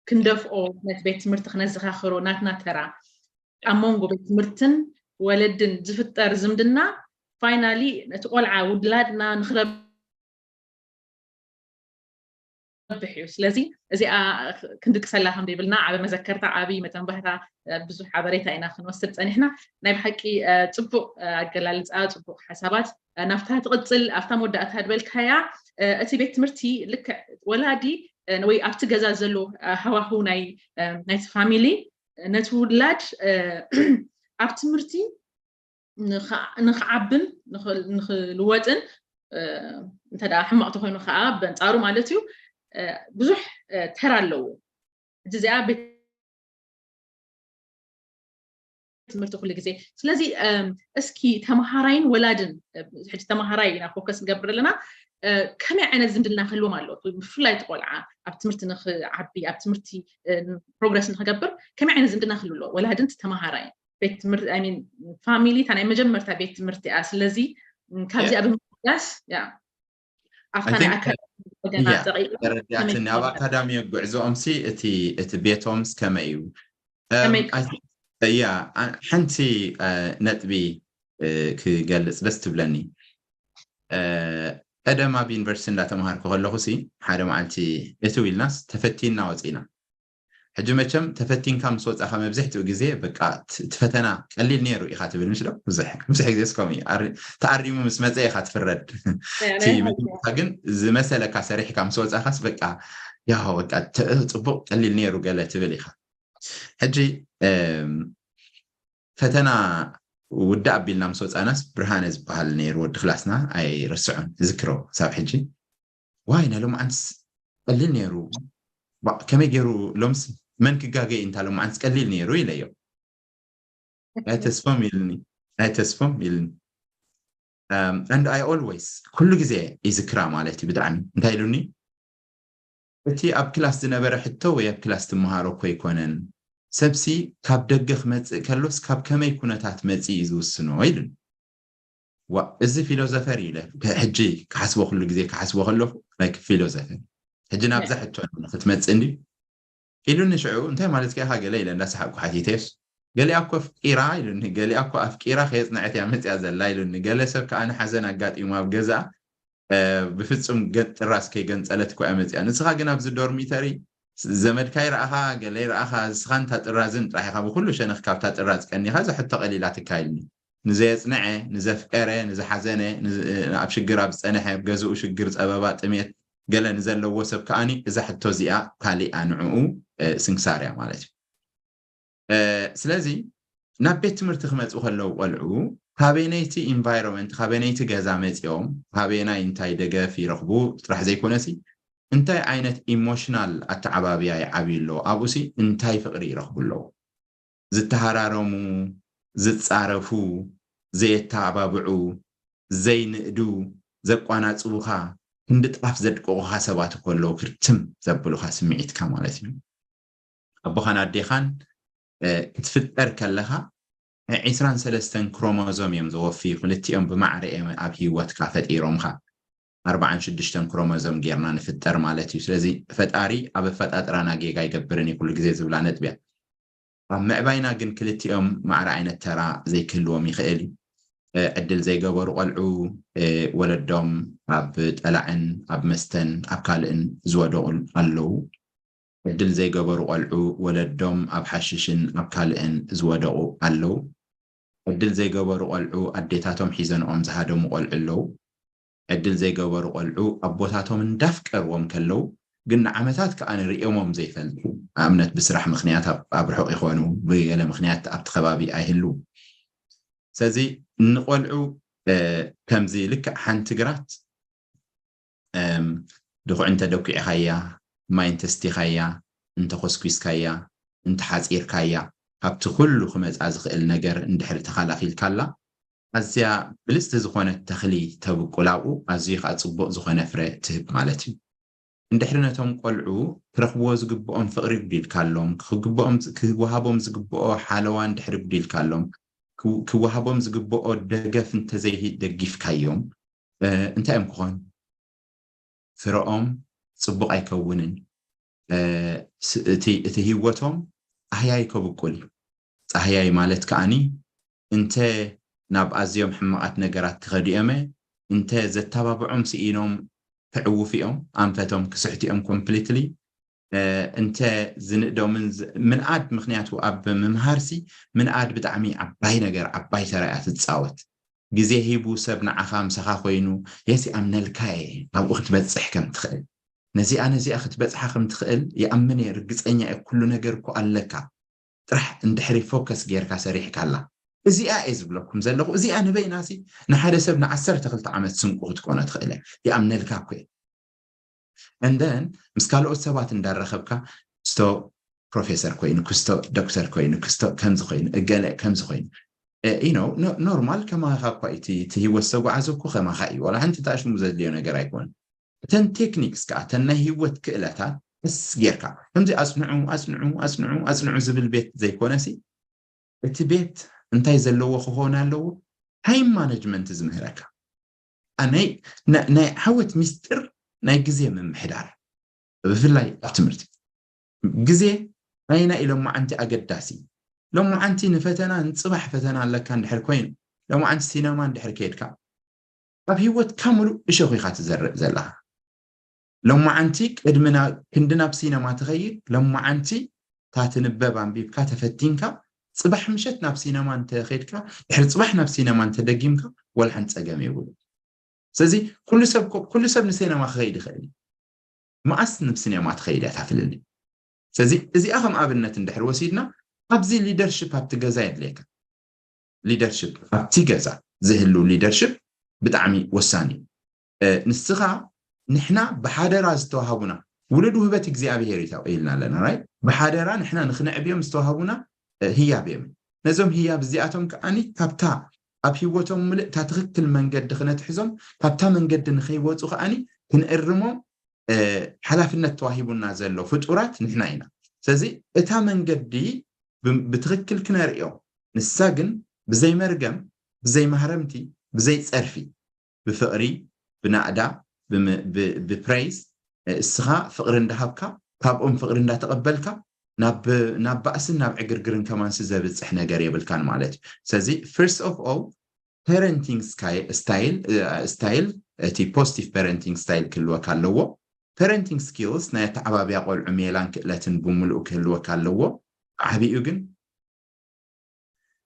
ክንደፍኦ ነቲ ቤት ትምህርቲ ክነዘኻኽሮ ናትና ተራ ኣብ መንጎ ቤት ትምህርትን ወለድን ዝፍጠር ዝምድና finally ነቲ ቆልዓ ውላድና ንክረብሕ እዩ። ስለዚ እዚኣ ክንድቅሰላ ከም ዘይብልና ዓበ መዘከርታ ዓብይ መተንባህታ ብዙሕ ሓበሬታ ኢና ክንወስድ ፀኒሕና። ናይ ብሓቂ ፅቡቅ ኣገላልፃ፣ ፅቡቅ ሓሳባት። ናብታ ትቕፅል ኣብታ መወዳእታ ድበልካያ እቲ ቤት ትምህርቲ ልክዕ ወላዲ ወይ ኣብቲ ገዛ ዘሎ ሃዋህው ናይ ናይቲ ፋሚሊ ነቲ ውላድ ኣብ ትምህርቲ ንክዓብን ንክልወጥን እንተ ሕማቕ ተኮይኑ ከዓ በንፃሩ ማለት እዩ ብዙሕ ተራ ኣለዎ። ሕጂ እዚኣ ቤት ትምህርቲ ኩሉ ግዜ። ስለዚ እስኪ ተምሃራይን ወላድን ሕጂ ተምሃራይ ኢና ፎከስ ንገብር ኣለና ከመይ ዓይነት ዝምድና ክህልዎም ኣለዎ? ብፍላይ እቲ ቆልዓ ኣብ ትምህርቲ ንክዓቢ ኣብ ትምህርቲ ፕሮግረስ ንክገብር ከመይ ዓይነት ዝምድና ክህሉ ኣለዎ? ወላድን ተምሃራይን ቤት ትምህርቲ ሚን ፋሚሊ እታ ናይ መጀመርታ ቤት ትምህርቲ እያ። ስለዚ ካብዚኣ ብምዳስ ያ ኣብታ ናይ ኣካዳሚ ወገና ጠቂምና ተረዲኣትኒ። ኣብ ኣካዳሚ ጉዕዞኦም ሲ እቲ እቲ ቤቶም ከመይ እዩ? ያ ሓንቲ ነጥቢ ክገልፅ ደስ ትብለኒ። ቀደም ኣብ ዩኒቨርሲቲ እንዳተምሃርኩ ከለኹ ሲ ሓደ መዓልቲ እትው ኢልናስ ተፈቲና ወፂና። ሕጂ መቸም ተፈቲንካ ምስ ወፃኻ መብዝሕትኡ ግዜ በቃ እቲ ፈተና ቀሊል ነይሩ ኢኻ ትብል ምሽ ዶ? ብዙሕ ብዙሕ ግዜ እስከም እዩ ተኣሪሙ ምስ መፀ ኢኻ ትፍረድ። ግን ዝመሰለካ ሰሪሕካ ምስ ወፃኻስ በቃ ያው በቃ ፅቡቅ ቀሊል ነይሩ ገለ ትብል ኢኻ። ሕጂ ፈተና ውዳ ኣቢልና ምስ ወፃናስ ብርሃነ ዝበሃል ነይሩ ወዲ ክላስና ኣይረስዖን ዝክሮ ክሳብ ሕጂ። ዋይ ናይ ሎምዓንትስ ቀሊል ነይሩ ከመይ ገይሩ ሎምስ መን ክጋገይ እንታ ሎምዓንትስ ቀሊል ነይሩ ኢለዮ። ናይ ተስፎም ኢልኒ ናይ ተስፎም ኢልኒ and I always ኩሉ ግዜ ይዝክራ ማለት እዩ ብጣዕሚ እንታይ ኢሉኒ እቲ ኣብ ክላስ ዝነበረ ሕቶ ወይ ኣብ ክላስ ትመሃሮ እኮ ኣይኮነን ሰብሲ ካብ ደገ ክመፅእ ከሎስ ካብ ከመይ ኩነታት መፂ እዩ ዝውስኖ ኢሉኒ። ዋ እዚ ፊሎዘፈር እዩ ኢለ ሕጂ ክሓስቦ ኩሉ ግዜ ክሓስቦ ከለኹ ናይ ፊሎዘፈር ሕጂ ናብዛ ሕቶ ክትመፅእ እንዲ ኢሉኒ ሽዑ እንታይ ማለት ከኢኻ ገለ ኢለ እንዳሰሓቅኩ ሓቲተዮስ ገሊኣ እኮ ኣፍቂራ ኢሉኒ ገሊኣ እኮ ኣፍቂራ ከየፅነዐት እያ መፅያ ዘላ ኢሉኒ ገለ ሰብ ከዓ ንሓዘን ኣጋጢሙ ኣብ ገዛ ብፍፁም ገጥ ጥራዝ ከይገንፀለት እኮ እያ መፅያ ንስኻ ግን ኣብዚ ዶርሚተሪ ዘመድካ ይረኣኻ ገለ ይረኣኻ ንስኻ እንታ ጥራዝን ጥራሕ ኢኻ ብኩሉ ሸነኽ ካብታ ጥራዝ ቀኒኻ እዛ ሕቶ ቀሊላ ትካ ኢልኒ ንዘየፅነዐ ንዘፍቀረ ንዝሓዘነ ኣብ ሽግር ኣብ ዝፀነሐ ገዝኡ ሽግር ፀበባ ጥሜት ገለ ንዘለዎ ሰብ ከዓኒ እዛ ሕቶ እዚኣ ካሊኣ ንዕኡ ስንክሳር እያ ማለት እዩ ስለዚ ናብ ቤት ትምህርቲ ክመፁ ከለዉ ቆልዑ ካበይነይቲ environment ካበይነይቲ ገዛ መፂኦም ካበየናይ እንታይ ደገፍ ይረኽቡ ጥራሕ ዘይኮነሲ እንታይ ዓይነት ኢሞሽናል ኣተዓባብያ ይዓብዩ ኣለዉ ኣብኡሲ እንታይ ፍቅሪ ይረኽቡ ኣለዉ ዝተሃራረሙ ዝፃረፉ ዘየተባብዑ ዘይንእዱ ዘቋናፅቡኻ ክንዲ ጣፍ ዘድቅቑኻ ሰባት እኮ ኣለዉ ክርትም ዘብሉኻ ስምዒትካ ማለት እዩ ኣቦኻን ኣዴኻን ክትፍጠር ከለኻ ዒስራን ሰለስተን ክሮሞዞም እዮም ዘወፍዩ ክልቲኦም ብማዕረ እዮም ኣብ ህይወትካ ፈጢሮምካ ኣርባዓን ሽዱሽተን ክሮሞዞም ጌርና ንፍጠር ማለት እዩ ስለዚ ፈጣሪ ኣብ ኣፈጣጥራና ጌጋ ኣይገብርን እዩ ኩሉ ግዜ ዝብላ ነጥብያ ኣብ ምዕባይና ግን ክልቲኦም ማዕረ ዓይነት ተራ ዘይክህልዎም ይኽእል እዩ ዕድል ዘይገበሩ ቆልዑ ወለዶም ኣብ ጠላዕን ኣብ መስተን ኣብ ካልእን ዝወደቑ ኣለዉ ዕድል ዘይገበሩ ቆልዑ ወለዶም ኣብ ሓሽሽን ኣብ ካልእን ዝወደቑ ኣለዉ ዕድል ዘይገበሩ ቆልዑ ኣዴታቶም ሒዘንኦም ዝሃደሙ ቆልዑ ኣለዉ ዕድል ዘይገበሩ ቆልዑ ኣቦታቶም እንዳፍቀርዎም ከለዉ ግን ንዓመታት ከዓ ንርእዮሞም ዘይፈልጡ ንኣብነት ብስራሕ ምክንያት ኣብ ርሑቕ ይኾኑ ብገለ ምክንያት ኣብቲ ከባቢ ኣይህልዉ ስለዚ ንቆልዑ ከምዚ ልክዕ ሓንቲ ግራት ድኹዒ እንተደኩዕኻያ ማይ እንተስቲኻያ እንተኮስኩስካያ እንተሓፂርካያ ካብቲ ኩሉ ክመፃ ዝኽእል ነገር እንድሕር ተኸላኺልካላ ኣዝያ ብልጽቲ ዝኾነት ተኽሊ ተብቁል ኣብኡ ኣዝዩ ከዓ ጽቡቕ ዝኾነ ፍረ ትህብ ማለት እዩ። እንድሕሪ ነቶም ቆልዑ ክረኽብዎ ዝግብኦም ፍቕሪ ጉዲልካሎም፣ ክግብኦም ክወሃቦም ዝግብኦ ሓለዋ እንድሕሪ ጉዲልካሎም፣ ክወሃቦም ዝግብኦ ደገፍ እንተዘይደጊፍካዮም እንታይ እዮም ክኾኑ? ፍረኦም ጽቡቕ ኣይከውንን። እቲ ህይወቶም ጻህያይ ከብቁል እዩ። ጻህያይ ማለት ከኣኒ እንተ ናብ ኣዝዮም ሕማቓት ነገራት ክኸዱ እዮመ እንተ ዘተባብዖም ስኢኖም ክዕውፉ እዮም፣ ኣንፈቶም ክስሕቱ እዮም ኮምፕሊትሊ። እንተ ዝንእዶምን ምንኣድ፣ ምክንያቱ ኣብ ምምሃርሲ ምንኣድ ብጣዕሚ ዓባይ ነገር፣ ዓባይ ተራ እያ ትፃወት። ግዜ ሂቡ ሰብ ንዓኻ ምሳኻ ኮይኑ የሲኣምነልካ እየ ኣብኡ ክትበፅሕ ከም ትኽእል፣ ነዚኣ ነዚኣ ክትበፅሓ ከም ትኽእል ይኣምን እየ፣ ርግፀኛ እየ፣ ኩሉ ነገር እኮ ኣለካ፣ ጥራሕ እንድሕሪ ፎከስ ጌርካ ሰሪሕካላ። እዚኣ እየ ዝብለኩም ዘለኹ። እዚኣ ንበይናሲ ንሓደ ሰብ ንዓሰርተ ክልተ ዓመት ስንቁ ክትኮኖ ትኽእል እያ። ይኣምነልካ እኮ እየ። And then ምስ ካልኦት ሰባት እንዳረኸብካ ክስቶ ፕሮፌሰር ኮይኑ፣ ክስቶ ዶክተር ኮይኑ፣ ክስቶ ከምዚ ኮይኑ፣ እገለ ከምዚ ኮይኑ፣ you know፣ ኖርማል ከማኻ እኳ እቲ ህይወት ዝተጓዓዘ እኮ ከማኻ እዩ። ዋላ ሓንቲ ታሽሙ ዘድልዮ ነገር ኣይኮን። እተን ቴክኒክስ ከዓ እተን ናይ ህይወት ክእለታት ቀስ ጌርካ ከምዚ ኣጽንዑ ኣጽንዑ ኣጽንዑ ኣጽንዑ ዝብል ቤት ዘይኮነሲ እቲ ቤት እንታይ ዘለዎ ክኾን ኣለዎ? ታይም ማነጅመንት ዝምህረካ። ናይ ዓወት ሚስጥር ናይ ግዜ ምምሕዳር፣ ብፍላይ ኣብ ትምህርቲ ግዜ ናይና እዩ ሎማዓንቲ ኣገዳሲ። ሎማዓንቲ ንፈተና ንፅባሕ ፈተና ኣለካ እንድሕር ኮይኑ፣ ሎማዓንቲ ሲነማ እንድሕር ከይድካ ኣብ ህይወትካ ሙሉእ እሾኽ ኢኻ ትዘርእ ዘለኻ። ሎማዓንቲ ቅድሚ ክንዲ ናብ ሲነማ ትኸይድ፣ ሎማዓንቲ እታ ትንበብ ኣንቢብካ ተፈቲንካ፣ ፅባሕ ምሸት ናብ ሲነማ እንተኸይድካ፣ ድሕሪ ፅባሕ ናብ ሲነማ እንተደጊምካ፣ ወላ ሓንቲ ፀገም የብሉ። ስለዚ ኩሉ ሰብ ኩሉ ሰብ ንሲነማ ክኸይድ ይኽእል እዩ። መኣስ ናብ ሲነማ ትኸይድ እያ ታፍልኒ። ስለዚ እዚኣ ከም ኣብነት እንድሕር ወሲድና፣ ኣብዚ ሊደርሽፕ ኣብቲ ገዛ የድልየካ። ሊደርሽፕ ኣብቲ ገዛ ዝህሉ ሊደርሽፕ ብጣዕሚ ወሳኒ እዩ። ንስኻ ንሕና ብሓደራ ዝተዋሃቡና ውሉድ ውህበት እግዚኣብሄር እዩ ኢልና ኣለና። ራይት፣ ብሓደራ ንሕና ንክነዕብዮም ዝተዋሃቡና ህያብ እዮም። ነዞም ህያብ እዚኣቶም ከዓኒ ካብታ ኣብ ህይወቶም ምልእታ ትኽክል መንገዲ ክነትሕዞም፣ ካብታ መንገዲ ንኸይወፁ ከዓኒ ክንእርሞም ሓላፍነት ተዋሂቡና ዘሎ ፍጡራት ንሕና ኢና። ስለዚ እታ መንገዲ ብትኽክል ክነርእዮ፣ ንሳ ግን ብዘይ መርገም፣ ብዘይ ማህረምቲ፣ ብዘይ ፀርፊ፣ ብፍቕሪ፣ ብናእዳ፣ ብፕሬይዝ፣ እስኻ ፍቕሪ እንዳሃብካ፣ ካብኦም ፍቕሪ እንዳተቐበልካ፣ ናብ ባእስን ናብ ዕግርግርን ከማንሲ ዘብፅሕ ነገር የብልካን ማለት እዩ። ስለዚ first of all ፓረንቲንግ ስታይል፣ እቲ ፖዚቲቭ ፓረንቲንግ ስታይል ክህልወካ ኣለዎ። ፓረንቲንግ ስኪልስ፣ ናይ ኣተዓባብያ ቆልዑ ሜላን ክእለትን ብምሉኡ ክህልወካ ኣለዎ። ዓብኡ ግን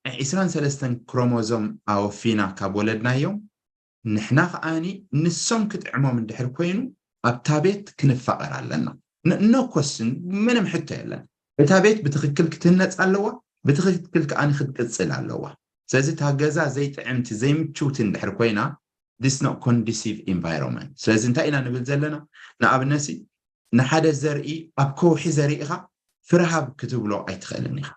ዒስራን ሰለስተን ክሮሞዞም ኣወፊና ካብ ወለድናዮም፣ ንሕና ከዓኒ ንሶም ክጥዕሞም እንድሕር ኮይኑ ኣብታ ቤት ክንፋቐር ኣለና። ኖ ኮስን፣ ምንም ሕቶ የለን። እታ ቤት ብትኽክል ክትህነፅ ኣለዋ፣ ብትኽክል ከዓኒ ክትቅፅል ኣለዋ። ስለዚ እታ ገዛ ዘይጥዕምቲ ዘይምችውቲ እንድሕር ኮይና፣ this not conducive environment። ስለዚ እንታይ ኢና ንብል ዘለና? ንኣብነሲ ንሓደ ዘርኢ ኣብ ከውሒ ዘሪእኻ ፍርሃብ ክትብሎ ኣይትኽእልን ኢኻ።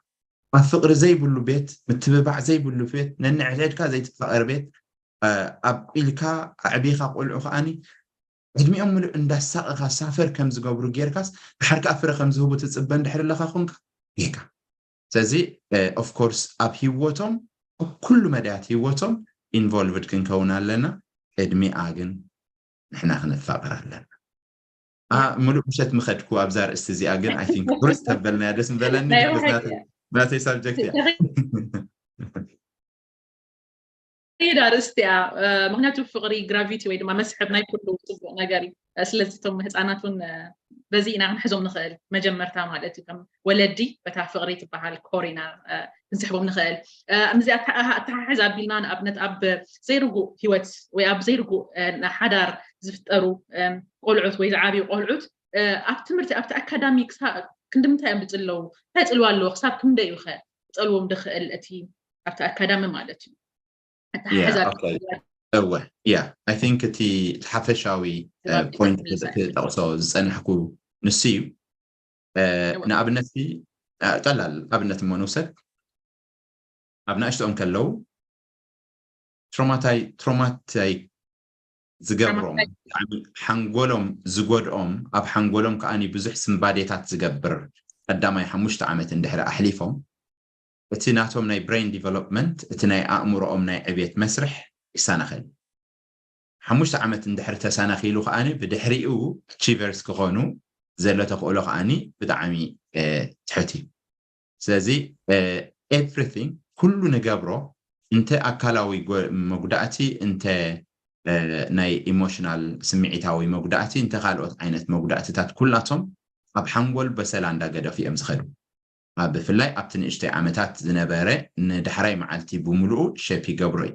ኣብ ፍቕሪ ዘይብሉ ቤት፣ ምትብባዕ ዘይብሉ ቤት፣ ነንዕድዕድካ ዘይትፋቐር ቤት፣ ኣብ ኢልካ ኣዕቢኻ ቆልዑ ከዓኒ ዕድሚኦም ምሉእ እንዳሳቐኻ ሳፈር ከም ዝገብሩ ጌርካስ ድሓር ከኣ ፍረ ከም ዝህቡ ትጽበ እንድሕር ኣለኻ ኮንካ ጌጋ። ስለዚ ኦፍኮርስ ኣብ ህይወቶም ኣብ ኩሉ መዳያት ህይወቶም ኢንቮልቭድ ክንከውን ኣለና። ቅድሚኣ ግን ንሕና ክነፋቕር ኣለና። ኣ፣ ሙሉእ ምሸት ምኸድኩ ኣብዛ ርእስቲ እዚኣ ግን፣ I think፣ ቁርስ ተበልናያ ደስ ምበለኒ። ናተይ ሳብጀክት እያ። ዳ ርእስቲ እያ። ምክንያቱ ፍቕሪ ግራቪቲ ወይ ድማ መስሕብ ናይ ኩሉ ፅቡቅ ነገር እዩ። ስለዚ እቶም ህፃናት እውን በዚ ኢና ክንሕዞም ንኽእል፣ መጀመርታ ማለት እዩ። ከም ወለዲ በታ ፍቕሪ ትበሃል ኮር ኢና ክንስሕቦም ንኽእል። ምስዚ ኣተሓሕዝ ኣቢልና፣ ንኣብነት ኣብ ዘይርጉእ ህይወት ወይ ኣብ ዘይርጉእ ሓዳር ዝፍጠሩ ቆልዑት ወይ ዝዓብዩ ቆልዑት ኣብ ትምህርቲ፣ ኣብቲ ኣካዳሚ ክንዲ ምንታይ እዮም ዝፅለዉ? እንታይ ፅልዋ ኣለዎ? ክሳብ ክንደይ እዩ ከ ክፀልዎም ዝኽእል እቲ ኣብቲ ኣካዳሚ ማለት እዩ? ኣተሓሕዛ እወ፣ yeah, I think እቲ ሓፈሻዊ ፖይንት ክጠቕሶ ዝፀናሕኩ ንሱ እዩ። ንኣብነት ቀላል ኣብነት እሞ ንውሰድ። ኣብ ናእሽትኦም ከለዉ ትሮማታይ ትሮማታይ ዝገብሮም ሓንጎሎም ዝጎድኦም ኣብ ሓንጎሎም ከዓኒ ብዙሕ ስምባዴታት ዝገብር ቀዳማይ ሓሙሽተ ዓመት እንድሕሪ ኣሕሊፎም እቲ ናቶም ናይ brain development እቲ ናይ ኣእምሮኦም ናይ ዕብየት መስርሕ ይሳናኸል። ሓሙሽተ ዓመት እንድሕር ተሳናኺሉ ከዓኒ ብድሕሪኡ achievers ክኾኑ ዘሎ ተኽእሎ ከዓኒ ብጣዕሚ ትሕት እዩ። ስለዚ everything ኩሉ ንገብሮ እንተ ኣካላዊ መጉዳእቲ እንተ ናይ ኢሞሽናል ስምዒታዊ መጉዳእቲ እንተ ካልኦት ዓይነት መጉዳእትታት ኩላቶም ኣብ ሓንጎል በሰላ እንዳገደፉ እዮም ዝኸዱ። ብፍላይ ኣብቲ ንእሽተይ ዓመታት ዝነበረ ንዳሕራይ መዓልቲ ብምሉኡ ሸፕ ይገብሮ እዩ።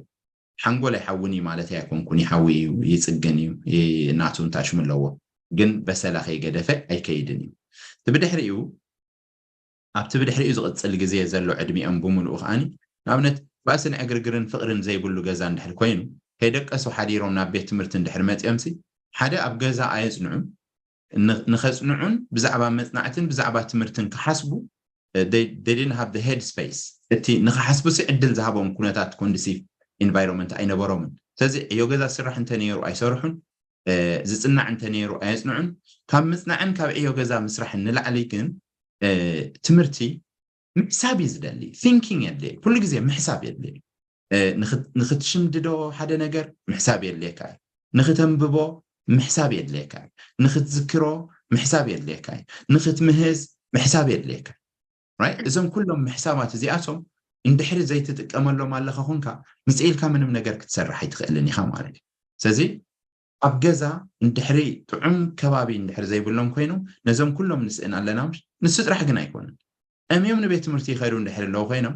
ሓንጎል ኣይሓውን እዩ ማለት ኣይኮንኩን፣ ይሓዊ እዩ፣ ይፅግን እዩ፣ ናቱ እንታሽሙ ኣለዎ። ግን በሰላ ከይገደፈ ኣይከይድን እዩ። እቲ ብድሕሪኡ ኣብቲ ብድሕሪኡ ዝቕፅል ግዜ ዘሎ ዕድሚኦም ብምሉኡ ከዓኒ ንኣብነት ባእስን ዕግርግርን ፍቕርን ዘይብሉ ገዛ እንድሕር ኮይኑ ከይደቀሱ ሓዲሮም ናብ ቤት ትምህርቲ እንድሕር መፂኦምሲ ሓደ ኣብ ገዛ ኣየፅንዑን ንኸፅንዑን ብዛዕባ መፅናዕትን ብዛዕባ ትምህርትን ክሓስቡ they didn't have the head space እቲ ንክሓስቡ ሲ ዕድል ዝሃቦም ኩነታት conducive environment ኣይነበሮምን። ስለዚ ዕዮ ገዛ ስራሕ እንተነይሩ ኣይሰርሑን፣ ዝፅናዕ እንተነይሩ ኣየፅንዑን። ካብ ምፅናዕን ካብ ዕዮ ገዛ ምስራሕን ንላዕሊ ግን ትምህርቲ ምሕሳብ እዩ ዝደሊ። Thinking የድልየ፣ ኩሉ ግዜ ምሕሳብ የድልየ። ንክትሽምድዶ ሓደ ነገር ምሕሳብ የድልየካ እዩ። ንክተንብቦ ምሕሳብ የድልየካ እዩ። ንክትዝክሮ ምሕሳብ የድልየካ እዩ። ንክትምህዝ ምሕሳብ የድልየካ እዩ። እዞም ኩሎም ምሕሳባት እዚኣቶም እንድሕሪ ዘይትጥቀመሎም ኣለኻ ኮንካ ምፅኢልካ ምንም ነገር ክትሰርሕ ኣይትኽእልን ኢኻ ማለት እዩ። ስለዚ ኣብ ገዛ እንድሕሪ ጥዑም ከባቢ እንድሕሪ ዘይብሎም ኮይኖም ነዞም ኩሎም ንስእን ኣለና ምሽ ንሱ ጥራሕ ግን ኣይኮነን። እምዮም ንቤት ትምህርቲ ይኸዱ እንድሕሪ ኣለዉ ኮይኖም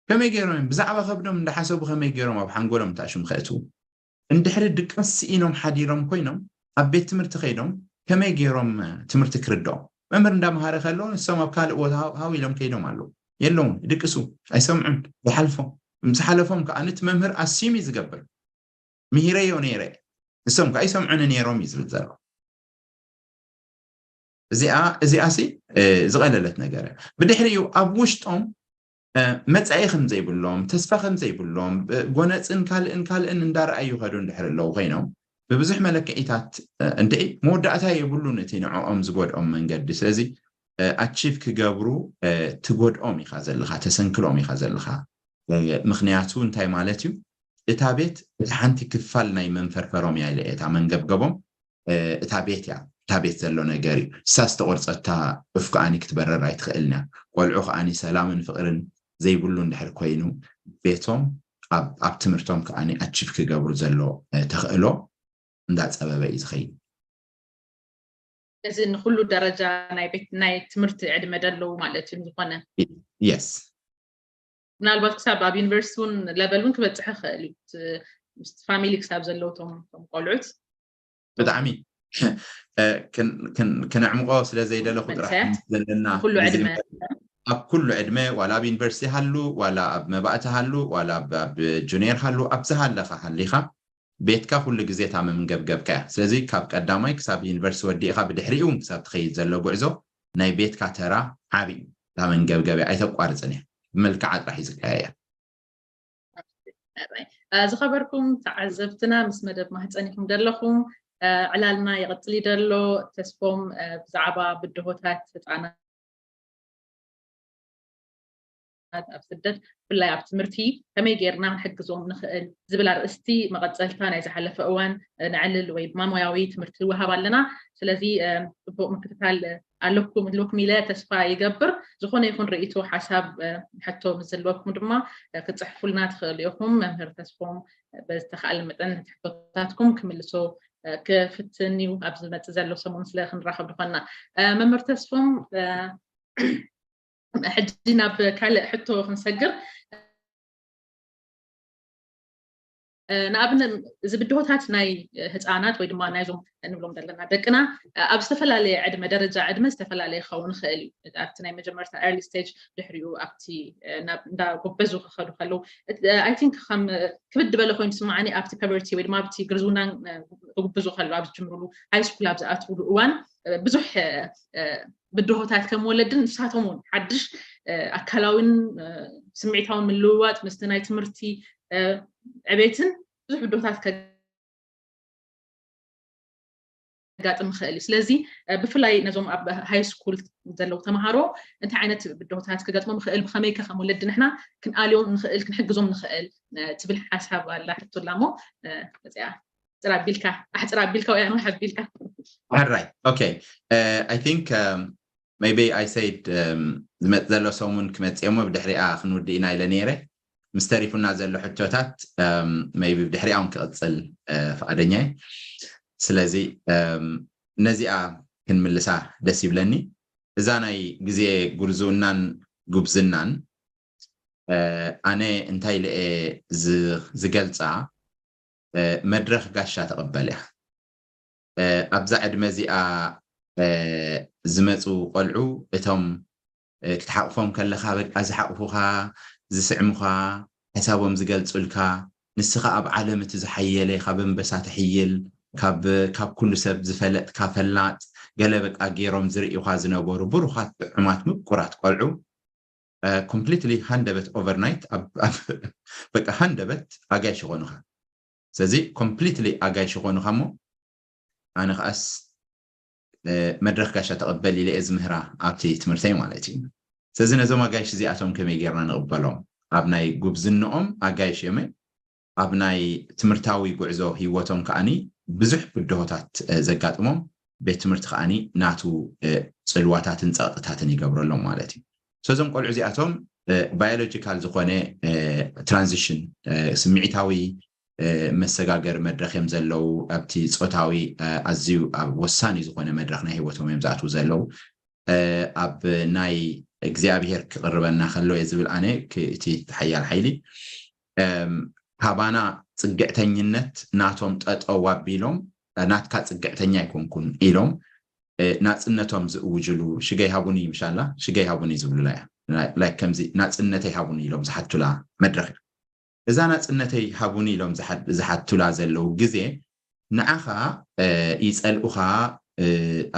ከመይ ገይሮም እዮም ብዛዕባ ከብዶም እንዳሓሰቡ ከመይ ገይሮም ኣብ ሓንጎሎም ተኣሽሙ ከእትዉ? እንድሕሪ ድቃስ ስኢኖም ሓዲሮም ኮይኖም ኣብ ቤት ትምህርቲ ከይዶም ከመይ ገይሮም ትምህርቲ ክርድኦም? መምህር እንዳምሃረ ከሎ ንሶም ኣብ ካልእ ቦታ ሃው ኢሎም ከይዶም ኣለዉ። የለውን፣ ይድቅሱ፣ ኣይሰምዑን፣ ይሓልፎም። ምስ ሓለፎም ከዓ ነቲ መምህር ኣስዩም እዩ ዝገብር። ምሂረዮ ነይረ፣ ንሶም ከዓ ይሰምዑኒ ነይሮም እዩ ዝብል ዘሎ። እዚኣ እዚኣ ሲ ዝቐለለት ነገር እያ። ብድሕሪኡ ኣብ ውሽጦም መጻኢ ከም ዘይብሎም፣ ተስፋ ከም ዘይብሎም፣ ጎነፅን ካልእን ካልእን እንዳረኣዩ ከዱ እንድሕር ኣለዉ ኮይኖም ብብዙሕ መለክዒታት እንድዒ መወዳእታ የብሉን እቲ ንዕኦም ዝጎድኦም መንገዲ። ስለዚ ኣቺቭ ክገብሩ ትጎድኦም ኢኻ ዘለኻ፣ ተሰንክሎም ኢኻ ዘለኻ። ምኽንያቱ እንታይ ማለት እዩ? እታ ቤት እታ ሓንቲ ክፋል ናይ መንፈርፈሮም እያ ኢለ እየ እታ መንገብገቦም እታ ቤት እያ። እታ ቤት ዘሎ ነገር እዩ። እሳ ዝተቆርፀታ ዑፍ ከዓኒ ክትበረር ኣይትኽእልን እያ። ቆልዑ ከዓኒ ሰላምን ፍቅርን ዘይብሉ እንድሕር ኮይኑ ቤቶም ኣብ ትምህርቶም ከዓኒ ኣቺቭ ክገብሩ ዘሎ ተኽእሎ እንዳፀበበ እዩ ዝኸይድ። እዚ ንኩሉ ደረጃ ናይ ቤት ናይ ትምህርቲ ዕድመ ደለዉ ማለት እዩ ዝኾነ የስ ምናልባት ክሳብ ኣብ ዩኒቨርሲቲ እውን ለበል እውን ክበፅሕ ይኽእል እዩ ምስ ፋሚሊ ክሳብ ዘለውቶም ቆልዑት ብጣዕሚ ክነዕምቆ ስለ ዘይደለኹ ጥራሕ ዘለና ኩሉ ዕድመ ኣብ ኩሉ ዕድመ ዋላ ኣብ ዩኒቨርሲቲ ሃሉ ዋላ ኣብ መባእቲ ሃሉ ዋላ ኣብ ጁኒየር ሃሉ ኣብ ዝሃለኻ ሃሊኻ ቤትካ ኩሉ ግዜ እታ መምገብገብካ እያ። ስለዚ ካብ ቀዳማይ ክሳብ ዩኒቨርሲቲ ወዲእኻ ብድሕሪኡ እውን ክሳብ ትኸይድ ዘሎ ጉዕዞ ናይ ቤትካ ተራ ዓብዪ እዩ። እታ መንገብገብያ ኣይተቋርፅን እያ። ብመልክዓ ጥራሕ እዩ ዝካየያ። ዝኸበርኩም ተዓዘብትና ምስ መደብ ማህፀን ኢኹም ዘለኹም ዕላልና ይቕፅል ደሎ ተስፎም ብዛዕባ ብድሆታት ህፃናት ኣብ ስደት ብፍላይ ኣብ ትምህርቲ ከመይ ጌርና ክንሕግዞም ንኽእል ዝብል ኣርእስቲ መቐፀልታ ናይ ዝሓለፈ እዋን ነዕልል ወይ ድማ ሞያዊ ትምህርቲ ንወሃብ ኣለና። ስለዚ ፅቡቕ ምክትታል ኣለኩም ህልወኩም ኢለ ተስፋ ይገብር። ዝኾነ ይኹን ርእይቶ ሓሳብ ሕቶ ምስ ዘለወኩም ድማ ክፅሕፉልና ትኽእሉ ኢኹም። መምህር ተስፎም በዝተኻእለ መጠን ነቲ ሕቶታትኩም ክምልሶ ክፍትን እዩ ኣብ ዝመፅእ ዘሎ ሰሙን ስለ ክንራኸብ ዝኾንና። መምህር ተስፎም ሕጂ ናብ ካልእ ሕቶ ክንሰግር ንኣብነት እዚ ብድሆታት ናይ ህፃናት ወይ ድማ ናይዞም እንብሎም ዘለና ደቅና ኣብ ዝተፈላለየ ዕድመ ደረጃ ዕድመ ዝተፈላለየ ክኸውን ይኽእል እዩ ኣብቲ ናይ መጀመርታ early stage ድሕሪኡ ኣብቲ እንዳጎበዙ ክኸዱ ከለዉ I think ከም ክብድ በለ ኮይኑ ስማዓኒ ኣብቲ puberty ወይ ድማ ኣብቲ ግርዝውናን ክጉብዙ ከለዉ ኣብ ዝጅምርሉ high school ኣብ ዝኣትውሉ እዋን ብዙሕ ብድሆታት ከም ወለድን ንሳቶም እውን ሓድሽ ኣካላዊን ስምዒታዊ ምልውዋጥ ምስቲ ናይ ትምህርቲ ዕቤትን ብዙሕ ብድሆታት ከጋጥም ይኽእል እዩ። ስለዚ ብፍላይ ነዞም ኣብ ሃይ ስኩል ዘለዉ ተምሃሮ እንታይ ዓይነት ብድሆታት ክገጥሞም ይኽእል፣ ብኸመይ ከ ከም ወለዲ ንሕና ክንኣልዮም ንኽእል፣ ክንሕግዞም ንኽእል ትብል ሓሳብ ኣላ ሕቶ ኣላ እሞ መፅያ ኣሕፅር ኣቢልካ ኣሕፅር ኣቢልካ ወይ ኣንውሕ ኣቢልካ። ሕራይ okay I think maybe I said ዝመፅ ዘሎ ሰሙን ክመፅእ እሞ ብድሕሪኣ ክንውድእ ኢና ኢለ ነይረ። ምስ ተሪፉና ዘሎ ሕቶታት maybe ብድሕሪኣ እውን ክቕፅል ፍቓደኛ እየ። ስለዚ ነዚኣ ክንምልሳ ደስ ይብለኒ። እዛ ናይ ግዜ ጉርዝውናን ጉብዝናን ኣነ እንታይ ኢለ እየ ዝገልፃ፣ መድረኽ ጋሻ ተቐበል እያ። ኣብዛ ዕድመ እዚኣ ዝመፁ ቆልዑ እቶም ክትሓቕፎም ከለኻ በቃ ዝሓቕፉኻ፣ ዝስዕሙኻ፣ ሓሳቦም ዝገልፁልካ፣ ንስኻ ኣብ ዓለም እቲ ዝሓየለ፣ ካብ ኣንበሳ ትሕይል፣ ካብ ኩሉ ሰብ ዝፈለጥካ ፈላጥ፣ ገለ በቃ ገይሮም ዝርእዩኻ ዝነበሩ ብሩኻት ጥዑማት ምቁራት ቆልዑ completely ሃንደበት overnight በቃ ሃንደበት ኣጋይሽ ይኾኑኻ። ስለዚ completely ኣጋይሽ ይኾኑኻ እሞ ኣነ ከኣስ መድረኽ ጋሻ ተቐበል ኢለ እየ ዝምህራ ኣብቲ ትምህርተይ ማለት እዩ። ስለዚ ነዞም ኣጋይሽ እዚኣቶም ከመይ ጌርና ንቕበሎም? ኣብ ናይ ጉብዝንኦም ኣጋይሽ እዮም፣ ኣብ ናይ ትምህርታዊ ጉዕዞ ህይወቶም ከኣኒ ብዙሕ ብድሆታት ዘጋጥሞም፣ ቤት ትምህርቲ ከኣኒ ናቱ ፅልዋታትን ፀቕጥታትን ይገብረሎም ማለት እዩ። እዞም ቆልዑ እዚኣቶም biological ዝኾነ transition ስምዒታዊ መሰጋገሪ መድረኽ እዮም ዘለዉ። ኣብቲ ፆታዊ ኣዝዩ ኣብ ወሳኒ ዝኾነ መድረኽ ናይ ህይወቶም እዮም ዝኣትዉ ዘለዉ። ኣብ ናይ እግዚኣብሄር ክቕርበና ከሎ እየ ዝብል ኣነ እቲ ሓያል ሓይሊ ካባና ፅግዕተኝነት ናቶም ጠጠው ኣቢሎም ናትካ ፅግዕተኛ ኣይኮንኩን ኢሎም ናፅነቶም ዝእውጅሉ ሽገይ ሃቡኒ ምሻላ ሽገይ ሃቡኒ ዝብሉላ እያ። ከምዚ ናፅነተይ ሃቡኒ ኢሎም ዝሓቱላ መድረኽ እያ። እዛ ናፅነተይ ሃቡኒ ኢሎም ዝሓቱላ ዘለዉ ግዜ ንዓኻ ይፀልኡኻ፣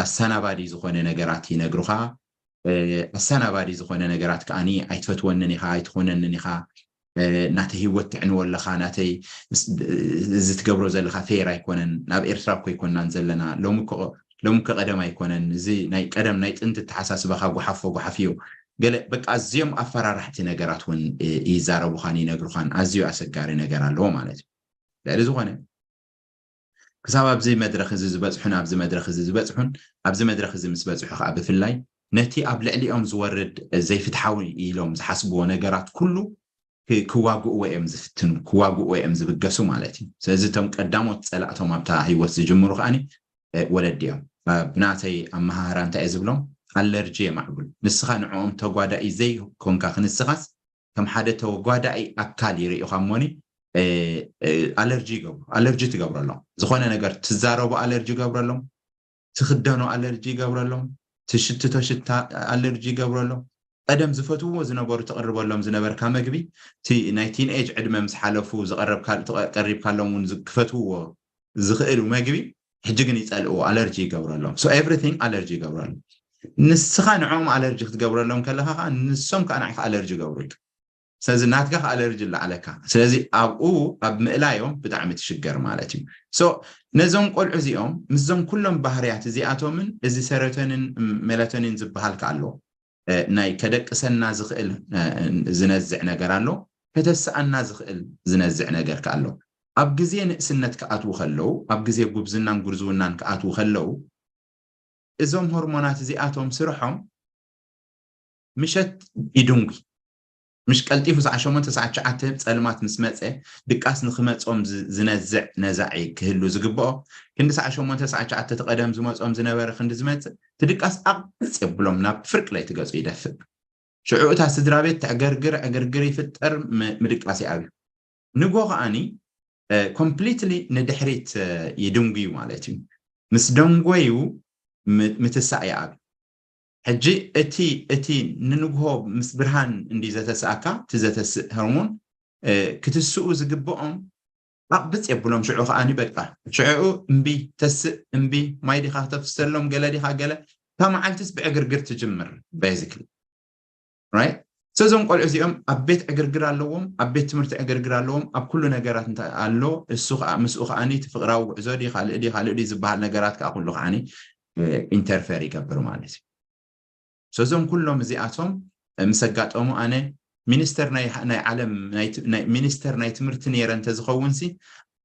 ኣሰናባዲ ዝኾነ ነገራት ይነግሩኻ። ኣሰናባዲ ዝኾነ ነገራት ከዓኒ ኣይትፈትወንን ኢኻ፣ ኣይትኾነንን ኢኻ፣ ናተይ ህይወት ትዕንዎ ኣለኻ፣ ናተይ እዚ ትገብሮ ዘለኻ ፌር ኣይኮነን፣ ናብ ኤርትራ እኮ ኣይኮናን ዘለና፣ ሎሚ እኮ ቀደም ኣይኮነን፣ እዚ ናይ ቀደም ናይ ጥንቲ ኣተሓሳስባኻ ጓሓፎ ጓሓፍዮ ገለ በቃ ኣዝዮም ኣፈራራሕቲ ነገራት እውን ይዛረቡኻን ይነግሩኻን። ኣዝዩ ኣሰጋሪ ነገር ኣለዎ ማለት እዩ። ልዕሊ ዝኾነ ክሳብ ኣብዚ መድረኽ እዚ ዝበፅሑን ኣብዚ መድረኽ እዚ ዝበፅሑን ኣብዚ መድረኽ እዚ ምስ በፅሑ ከዓ ብፍላይ ነቲ ኣብ ልዕሊኦም ዝወርድ ዘይፍትሓዊ ኢሎም ዝሓስብዎ ነገራት ኩሉ ክዋግእዎ እዮም ዝፍትኑ፣ ክዋግእዎ እዮም ዝብገሱ ማለት እዩ። ስለዚ እቶም ቀዳሞት ፀላእቶም ኣብታ ህይወት ዝጅምሩ ከዓኒ ወለዲ እዮም። ብናተይ ኣመሃህራ እንታይ እየ ዝብሎም፣ ኣለርጂ የማዕብሉ። ንስኻ ንዕኦም ተጓዳኢ ዘይኮንካ ክንስኻስ ከም ሓደ ተጓዳኢ ኣካል ይርእዩኻ እሞኒ ኣለርጂ ይገብሩ፣ ኣለርጂ ትገብረሎም። ዝኾነ ነገር ትዛረቡ ኣለርጂ ይገብረሎም፣ ትኽደኖ ኣለርጂ ይገብረሎም፣ ትሽትቶ ሽታ ኣለርጂ ይገብረሎም። ቀደም ዝፈትውዎ ዝነበሩ ትቕርበሎም ዝነበርካ መግቢ እቲ ናይ ቲንኤጅ ዕድመ ምስ ሓለፉ ዝቐረብካሎም እውን ክፈትውዎ ዝኽእሉ መግቢ ሕጂ ግን ይፀልእዎ፣ ኣለርጂ ይገብረሎም። So everything ኣለርጂ ይገብረሎም። ንስኻ ንዕኦም ኣለርጂ ክትገብረሎም ከለኻ ከዓ ንሶም ከዓ ንዓኻ ኣለርጂ ይገብሩልካ። ስለዚ ናትካ ከዓ ኣለርጂ ኣለዓለካ። ስለዚ ኣብኡ ኣብ ምእላዮም ብጣዕሚ ትሽገር ማለት እዩ። So ነዞም ቆልዑ እዚኦም ምስዞም ኩሎም ባህርያት እዚኣቶምን እዚ ሰረቶኒን ሜላቶኒን ዝበሃል ከ ኣሎ ናይ ከደቅሰና ዝኽእል ዝነዝዕ ነገር ኣሎ፣ ከተስኣና ዝኽእል ዝነዝዕ ነገር ከ ኣሎ። ኣብ ግዜ ንእስነት ክኣትዉ ከለዉ፣ ኣብ ግዜ ጉብዝናን ጉርዝውናን ክኣትዉ ከለዉ እዞም ሆርሞናት እዚኣቶም ስርሖም ምሸት ይድንጉ። ምሽ ቀልጢፉ ሰዓ ሸሞንተ ሰዓ ትሽዓተ ፀልማት ምስ መፀ ድቃስ ንክመፆም ዝነዝዕ ነዛዒ ክህሉ ዝግብኦ ክንዲ ሰዓ ሸሞንተ ሰዓ ትሽዓተ እቲ ቀደም ዝመፆም ዝነበረ ክንዲ ዝመፅእ እቲ ድቃስ ኣቕብፅ የብሎም ናብ ፍርቂ ለይቲ ገፁ ይደፍእ። ሽዑ እታ ስድራ ቤት ትዕገርግር ዕግርግር ይፍጠር፣ ምድቃስ ይኣብዩ። ንጎ ከዓኒ ኮምፕሊትሊ ንድሕሪት ይድንጉዩ ማለት እዩ። ምስ ደንጎዩ ምትሳእ ይኣብዩ። ሕጂ እቲ እቲ ንንግሆ ምስ ብርሃን እንዲ ዘተስኣካ እቲ ዘተስእ ሆርሞን ክትስኡ ዝግብኦም ኣቕብፅ የብሎም። ሽዑ ከዓኒ በቃ ሽዑ እምቢ ተስእ እምቢ ማይ ዲኻ ተፍሰሎም ገለ ዲኻ ገለ እታ መዓልትስ ብዕግርግር ትጅምር basically right። እዞም ቆልዑ እዚኦም ኣብ ቤት ዕግርግር ኣለዎም፣ ኣብ ቤት ትምህርቲ ዕግርግር ኣለዎም፣ ኣብ ኩሉ ነገራት እንታይ ኣሎ። እሱ ከዓ ምስኡ ከዓኒ እቲ ፍቅራዊ ጉዕዞ ድዩ ካልእ ድዩ ካልእ ድዩ ዝበሃል ነገራት ከዓ ኩሉ ከዓኒ ኢንተርፌር ይገብር ማለት እዩ። እዞም ኩሎም እዚኣቶም ምስ ኣጋጠሙ ኣነ ሚኒስተር ናይ ናይ ዓለም ናይ ት- ናይ ሚኒስተር ናይ ትምህርቲ ነይረ እንተዝኸውን ሲ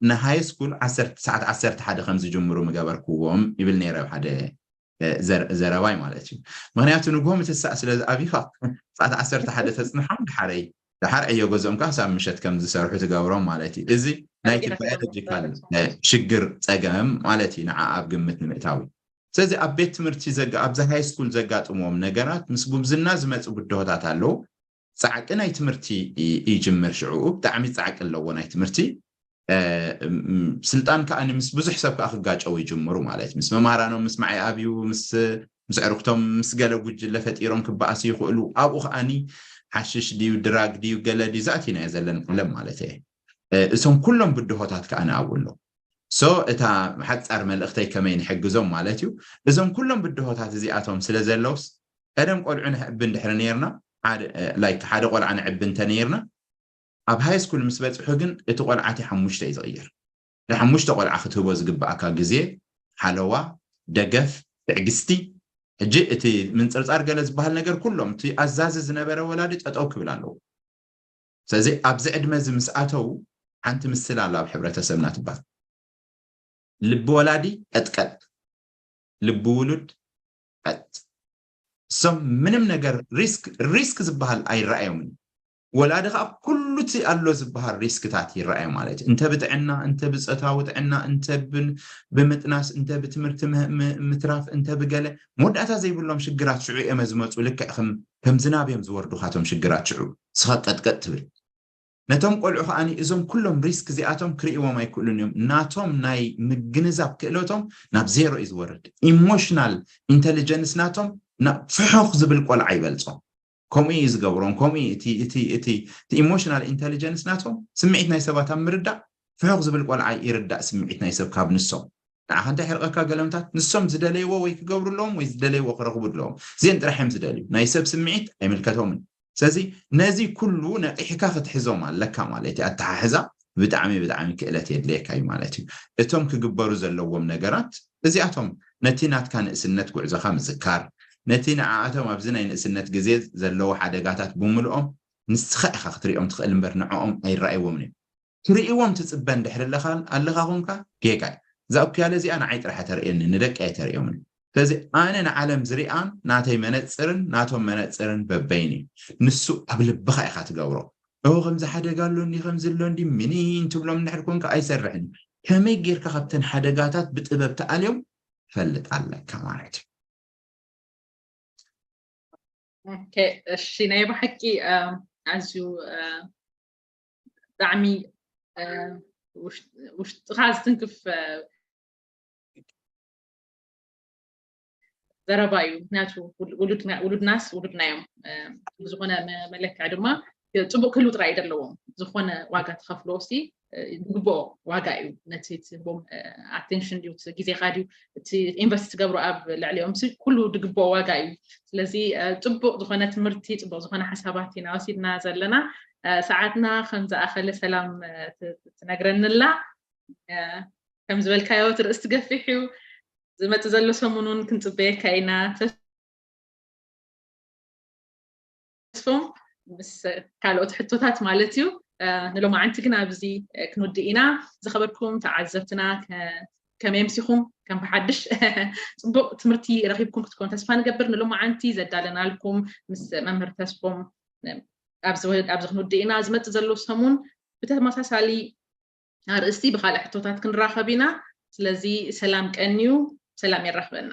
ንሃይ ስኩል ዓሰርተ ሰዓት ዓሰርተ ሓደ ከም ዝጅምሩ ምገበርክዎም ይብል ነይረ ኣብ ሓደ እ፣ ዘር- ዘረባይ ማለት እዩ። ምክንያቱ ንግሆ ምትሳእ ስለ ዝኣብኻ ሰዓት ዓሰርተ ሓደ ተፅንሖም ድሓረይ ድሓር ዕዮ ገዝኦም ከዓ ሳብ ምሸት ከም ዝሰርሑ ትገብሮም ማለት እዩ። እዚ ናይቲ ባዮሎጂካል ሽግር ፀገም ማለት እዩ ንዓ ኣብ ግምት ንምእታዊ። ስለዚ ኣብ ቤት ትምህርቲ ዘጋ ኣብዛ ሃይ ስኩል ዘጋጥምዎም ነገራት ምስ ጉብዝና ዝመፁ ብድሆታት ኣለዉ። ፃዕቂ ናይ ትምህርቲ ይጅምር ሽዕኡ ብጣዕሚ ፃዕቂ ኣለዎ ናይ ትምህርቲ። ስልጣን ከዓ ምስ ብዙሕ ሰብ ከዓ ክጋጨው ይጅምሩ ማለት ምስ መምሃራኖም ምስ ማዓይ ኣብዩ ምስ ምስ ዕርክቶም ምስ ገለ ጉጅለ ፈጢሮም ክበኣሱ ይኽእሉ። ኣብኡ ከዓኒ ሓሽሽ ድዩ ድራግ ድዩ ገለ ድዩ ዛእቲናዮ ዘለና ዓለም ማለት እየ። እቶም ኩሎም ብድሆታት ከዓ ንኣብኡ ኣሎ። ሶ እታ ሓፃር መልእክተይ ከመይ ንሕግዞም ማለት እዩ። እዞም ኩሎም ብድሆታት እዚኣቶም ስለ ዘለውስ ቀደም ቆልዑ ንሕቢ እንድሕሪ ነርና ላይክ ሓደ ቆልዓ ንዕቢ እንተነርና ኣብ ሃይ ስኩል ምስ በፅሑ ግን እቲ ቆልዓ እቲ ሓሙሽተ እዩ ዝቕየር። ንሓሙሽተ ቆልዓ ክትህቦ ዝግብኣካ ግዜ፣ ሓለዋ፣ ደገፍ፣ ትዕግስቲ። ሕጂ እቲ ምንፅርፃር ገለ ዝበሃል ነገር ኩሎም እቲ ኣዛዚ ዝነበረ ወላዲ ጠጠው ክብል ኣለዎ። ስለዚ ኣብዚ ዕድመ እዚ ምስ ኣተው ሓንቲ ምስላ ኣላ ኣብ ሕብረተሰብና ትበሃል። ልቢ ወላዲ ቀጥቀጥ፣ ልቢ ውሉድ ቀጥ። እሶም ምንም ነገር ሪስክ ሪስክ ዝበሃል ኣይረኣዮምን። ወላዲ ከዓ ኩሉ እቲ ኣሎ ዝበሃል ሪስክታት ይረኣዮ ማለት እዩ። እንተ ብጥዕና፣ እንተ ብፆታዊ ጥዕና፣ እንተ ብምጥናስ፣ እንተ ብትምህርቲ ምትራፍ፣ እንተ ብገለ መወዳእታ ዘይብሎም ሽግራት ሽዑ እዮም ዝመፁ። ልክዕ ከም ዝናብ እዮም ዝወርዱ ካቶም ሽግራት ሽዑ። ስኻ ቀጥቀጥ ትብል ነቶም ቆልዑ ከዓኒ እዞም ኩሎም ሪስክ እዚኣቶም ክርእይዎም ኣይክእሉን እዮም። ናቶም ናይ ምግንዛብ ክእለቶም ናብ ዜሮ እዩ ዝወርድ። ኢሞሽናል ኢንቴሊጀንስ ናቶም ናብ ፍሑኽ ዝብል ቆልዓ ይበልጾም። ከምኡ እዩ ዝገብሮም። ከምኡ እዩ እቲ ኢሞሽናል ኢንቴሊጀንስ ናቶም ስምዒት ናይ ሰባት ኣብ ምርዳእ ፍሑኽ ዝብል ቆልዓ ይርዳእ ስምዒት ናይ ሰብ ካብ ንሶም። ንዓኻ እንታይ ሕርቐካ ገለምታት ንሶም ዝደለይዎ ወይ ክገብሩ ኣለዎም ወይ ዝደለይዎ ክረኽቡ ኣለዎም። እዚአን ጥራሕ እዮም ዝደልዩ። ናይ ሰብ ስምዒት ኣይምልከቶምን። ስለዚ ነዚ ኩሉ ነቂሕካ ክትሕዞም ኣለካ ማለት እዩ። ኣተሓሕዛ ብጣዕሚ ብጣዕሚ ክእለት የድልየካ እዩ ማለት እዩ። እቶም ክግበሩ ዘለዎም ነገራት እዚኣቶም ነቲ ናትካ ንእስነት ጉዕዞኻ ምዝካር፣ ነቲ ንዓኣቶም ኣብዚ ናይ ንእስነት ግዜ ዘለዉ ሓደጋታት ብምልኦም ንስኻ ኢኻ ክትሪኦም ትኽእል እምበር ንዕኦም ኣይረኣይዎምን እዮም። ትርእዎም ትፅበ እንድሕር ኣለኻ ኣለኻ ኮንካ ጌጋ እዩ። እዛ እኩያለ እዚኣ ንዓይ ጥራሕ ተርእየኒ ንደቂ ኣይተርእዮምን። ስለዚ ኣነ ንዓለም ዝሪኣን ናተይ መነፅርን ናቶም መነፅርን በበይን እዩ። ንሱ ኣብ ልብኻ ኢኻ ትገብሮ። ኦ ከምዚ ሓደጋ ኣሎ እንዲ ከምዚ ኣሎ እንዲ ምኒን ትብሎም እንድሕር ኮንካ ኣይሰርሕን እዩ። ከመይ ጌርካ ካብተን ሓደጋታት ብጥበብ ተኣልዮም ትፈልጥ ኣለካ ማለት እዩ። እሺ ናይ ብሓቂ ኣዝዩ ብጣዕሚ ውሽጥኻ ዝትንክፍ ዘረባ እዩ። ምክንያቱ ውሉድናስ ውሉድና እዮም። ብዝኾነ መለክዕ ድማ ፅቡቅ ክህልው ጥራይ እዩ ዘለዎም። ዝኾነ ዋጋ ትኸፍልዎ ሲ ዝግብኦ ዋጋ እዩ። ነቲ ትህቦም ኣቴንሽን ድዩ፣ እቲ ግዜኻ ድዩ፣ እቲ ኢንቨስት ትገብሮ ኣብ ልዕሊኦም ሲ ኩሉ ዝግብኦ ዋጋ እዩ። ስለዚ ፅቡቅ ዝኾነ ትምህርቲ፣ ፅቡቅ ዝኾነ ሓሳባት ኢና ወሲድና ዘለና። ሰዓትና ከም ዝኣኸለ ሰላም ትነግረንላ። ከም ዝበልካዮ እቲ ርእስቲ ገፊሕ እዩ። ዝመፅእ ዘሎ ሰሙን እውን ክንፅበየካ ኢና። ተስፎም ምስ ካልኦት ሕቶታት ማለት እዩ። ንሎማዓንቲ ግን ኣብዚ ክንውድእ ኢና። ዝኸበርኩም ተዓዘብትና ከመይ ኣምሲኹም? ከም ብሓድሽ ፅቡቕ ትምህርቲ ረኺብኩም ክትኮኑ ተስፋ ንገብር። ንሎማዓንቲ ዘዳለናልኩም ምስ መምህር ተስፎም ኣብዚ ክንውድእ ኢና። ዝመፅእ ዘሎ ሰሙን ብተመሳሳሊ ኣርእስቲ ብካልእ ሕቶታት ክንራኸብ ኢና። ስለዚ ሰላም ቀንዩ፣ ሰላም የራኽበና።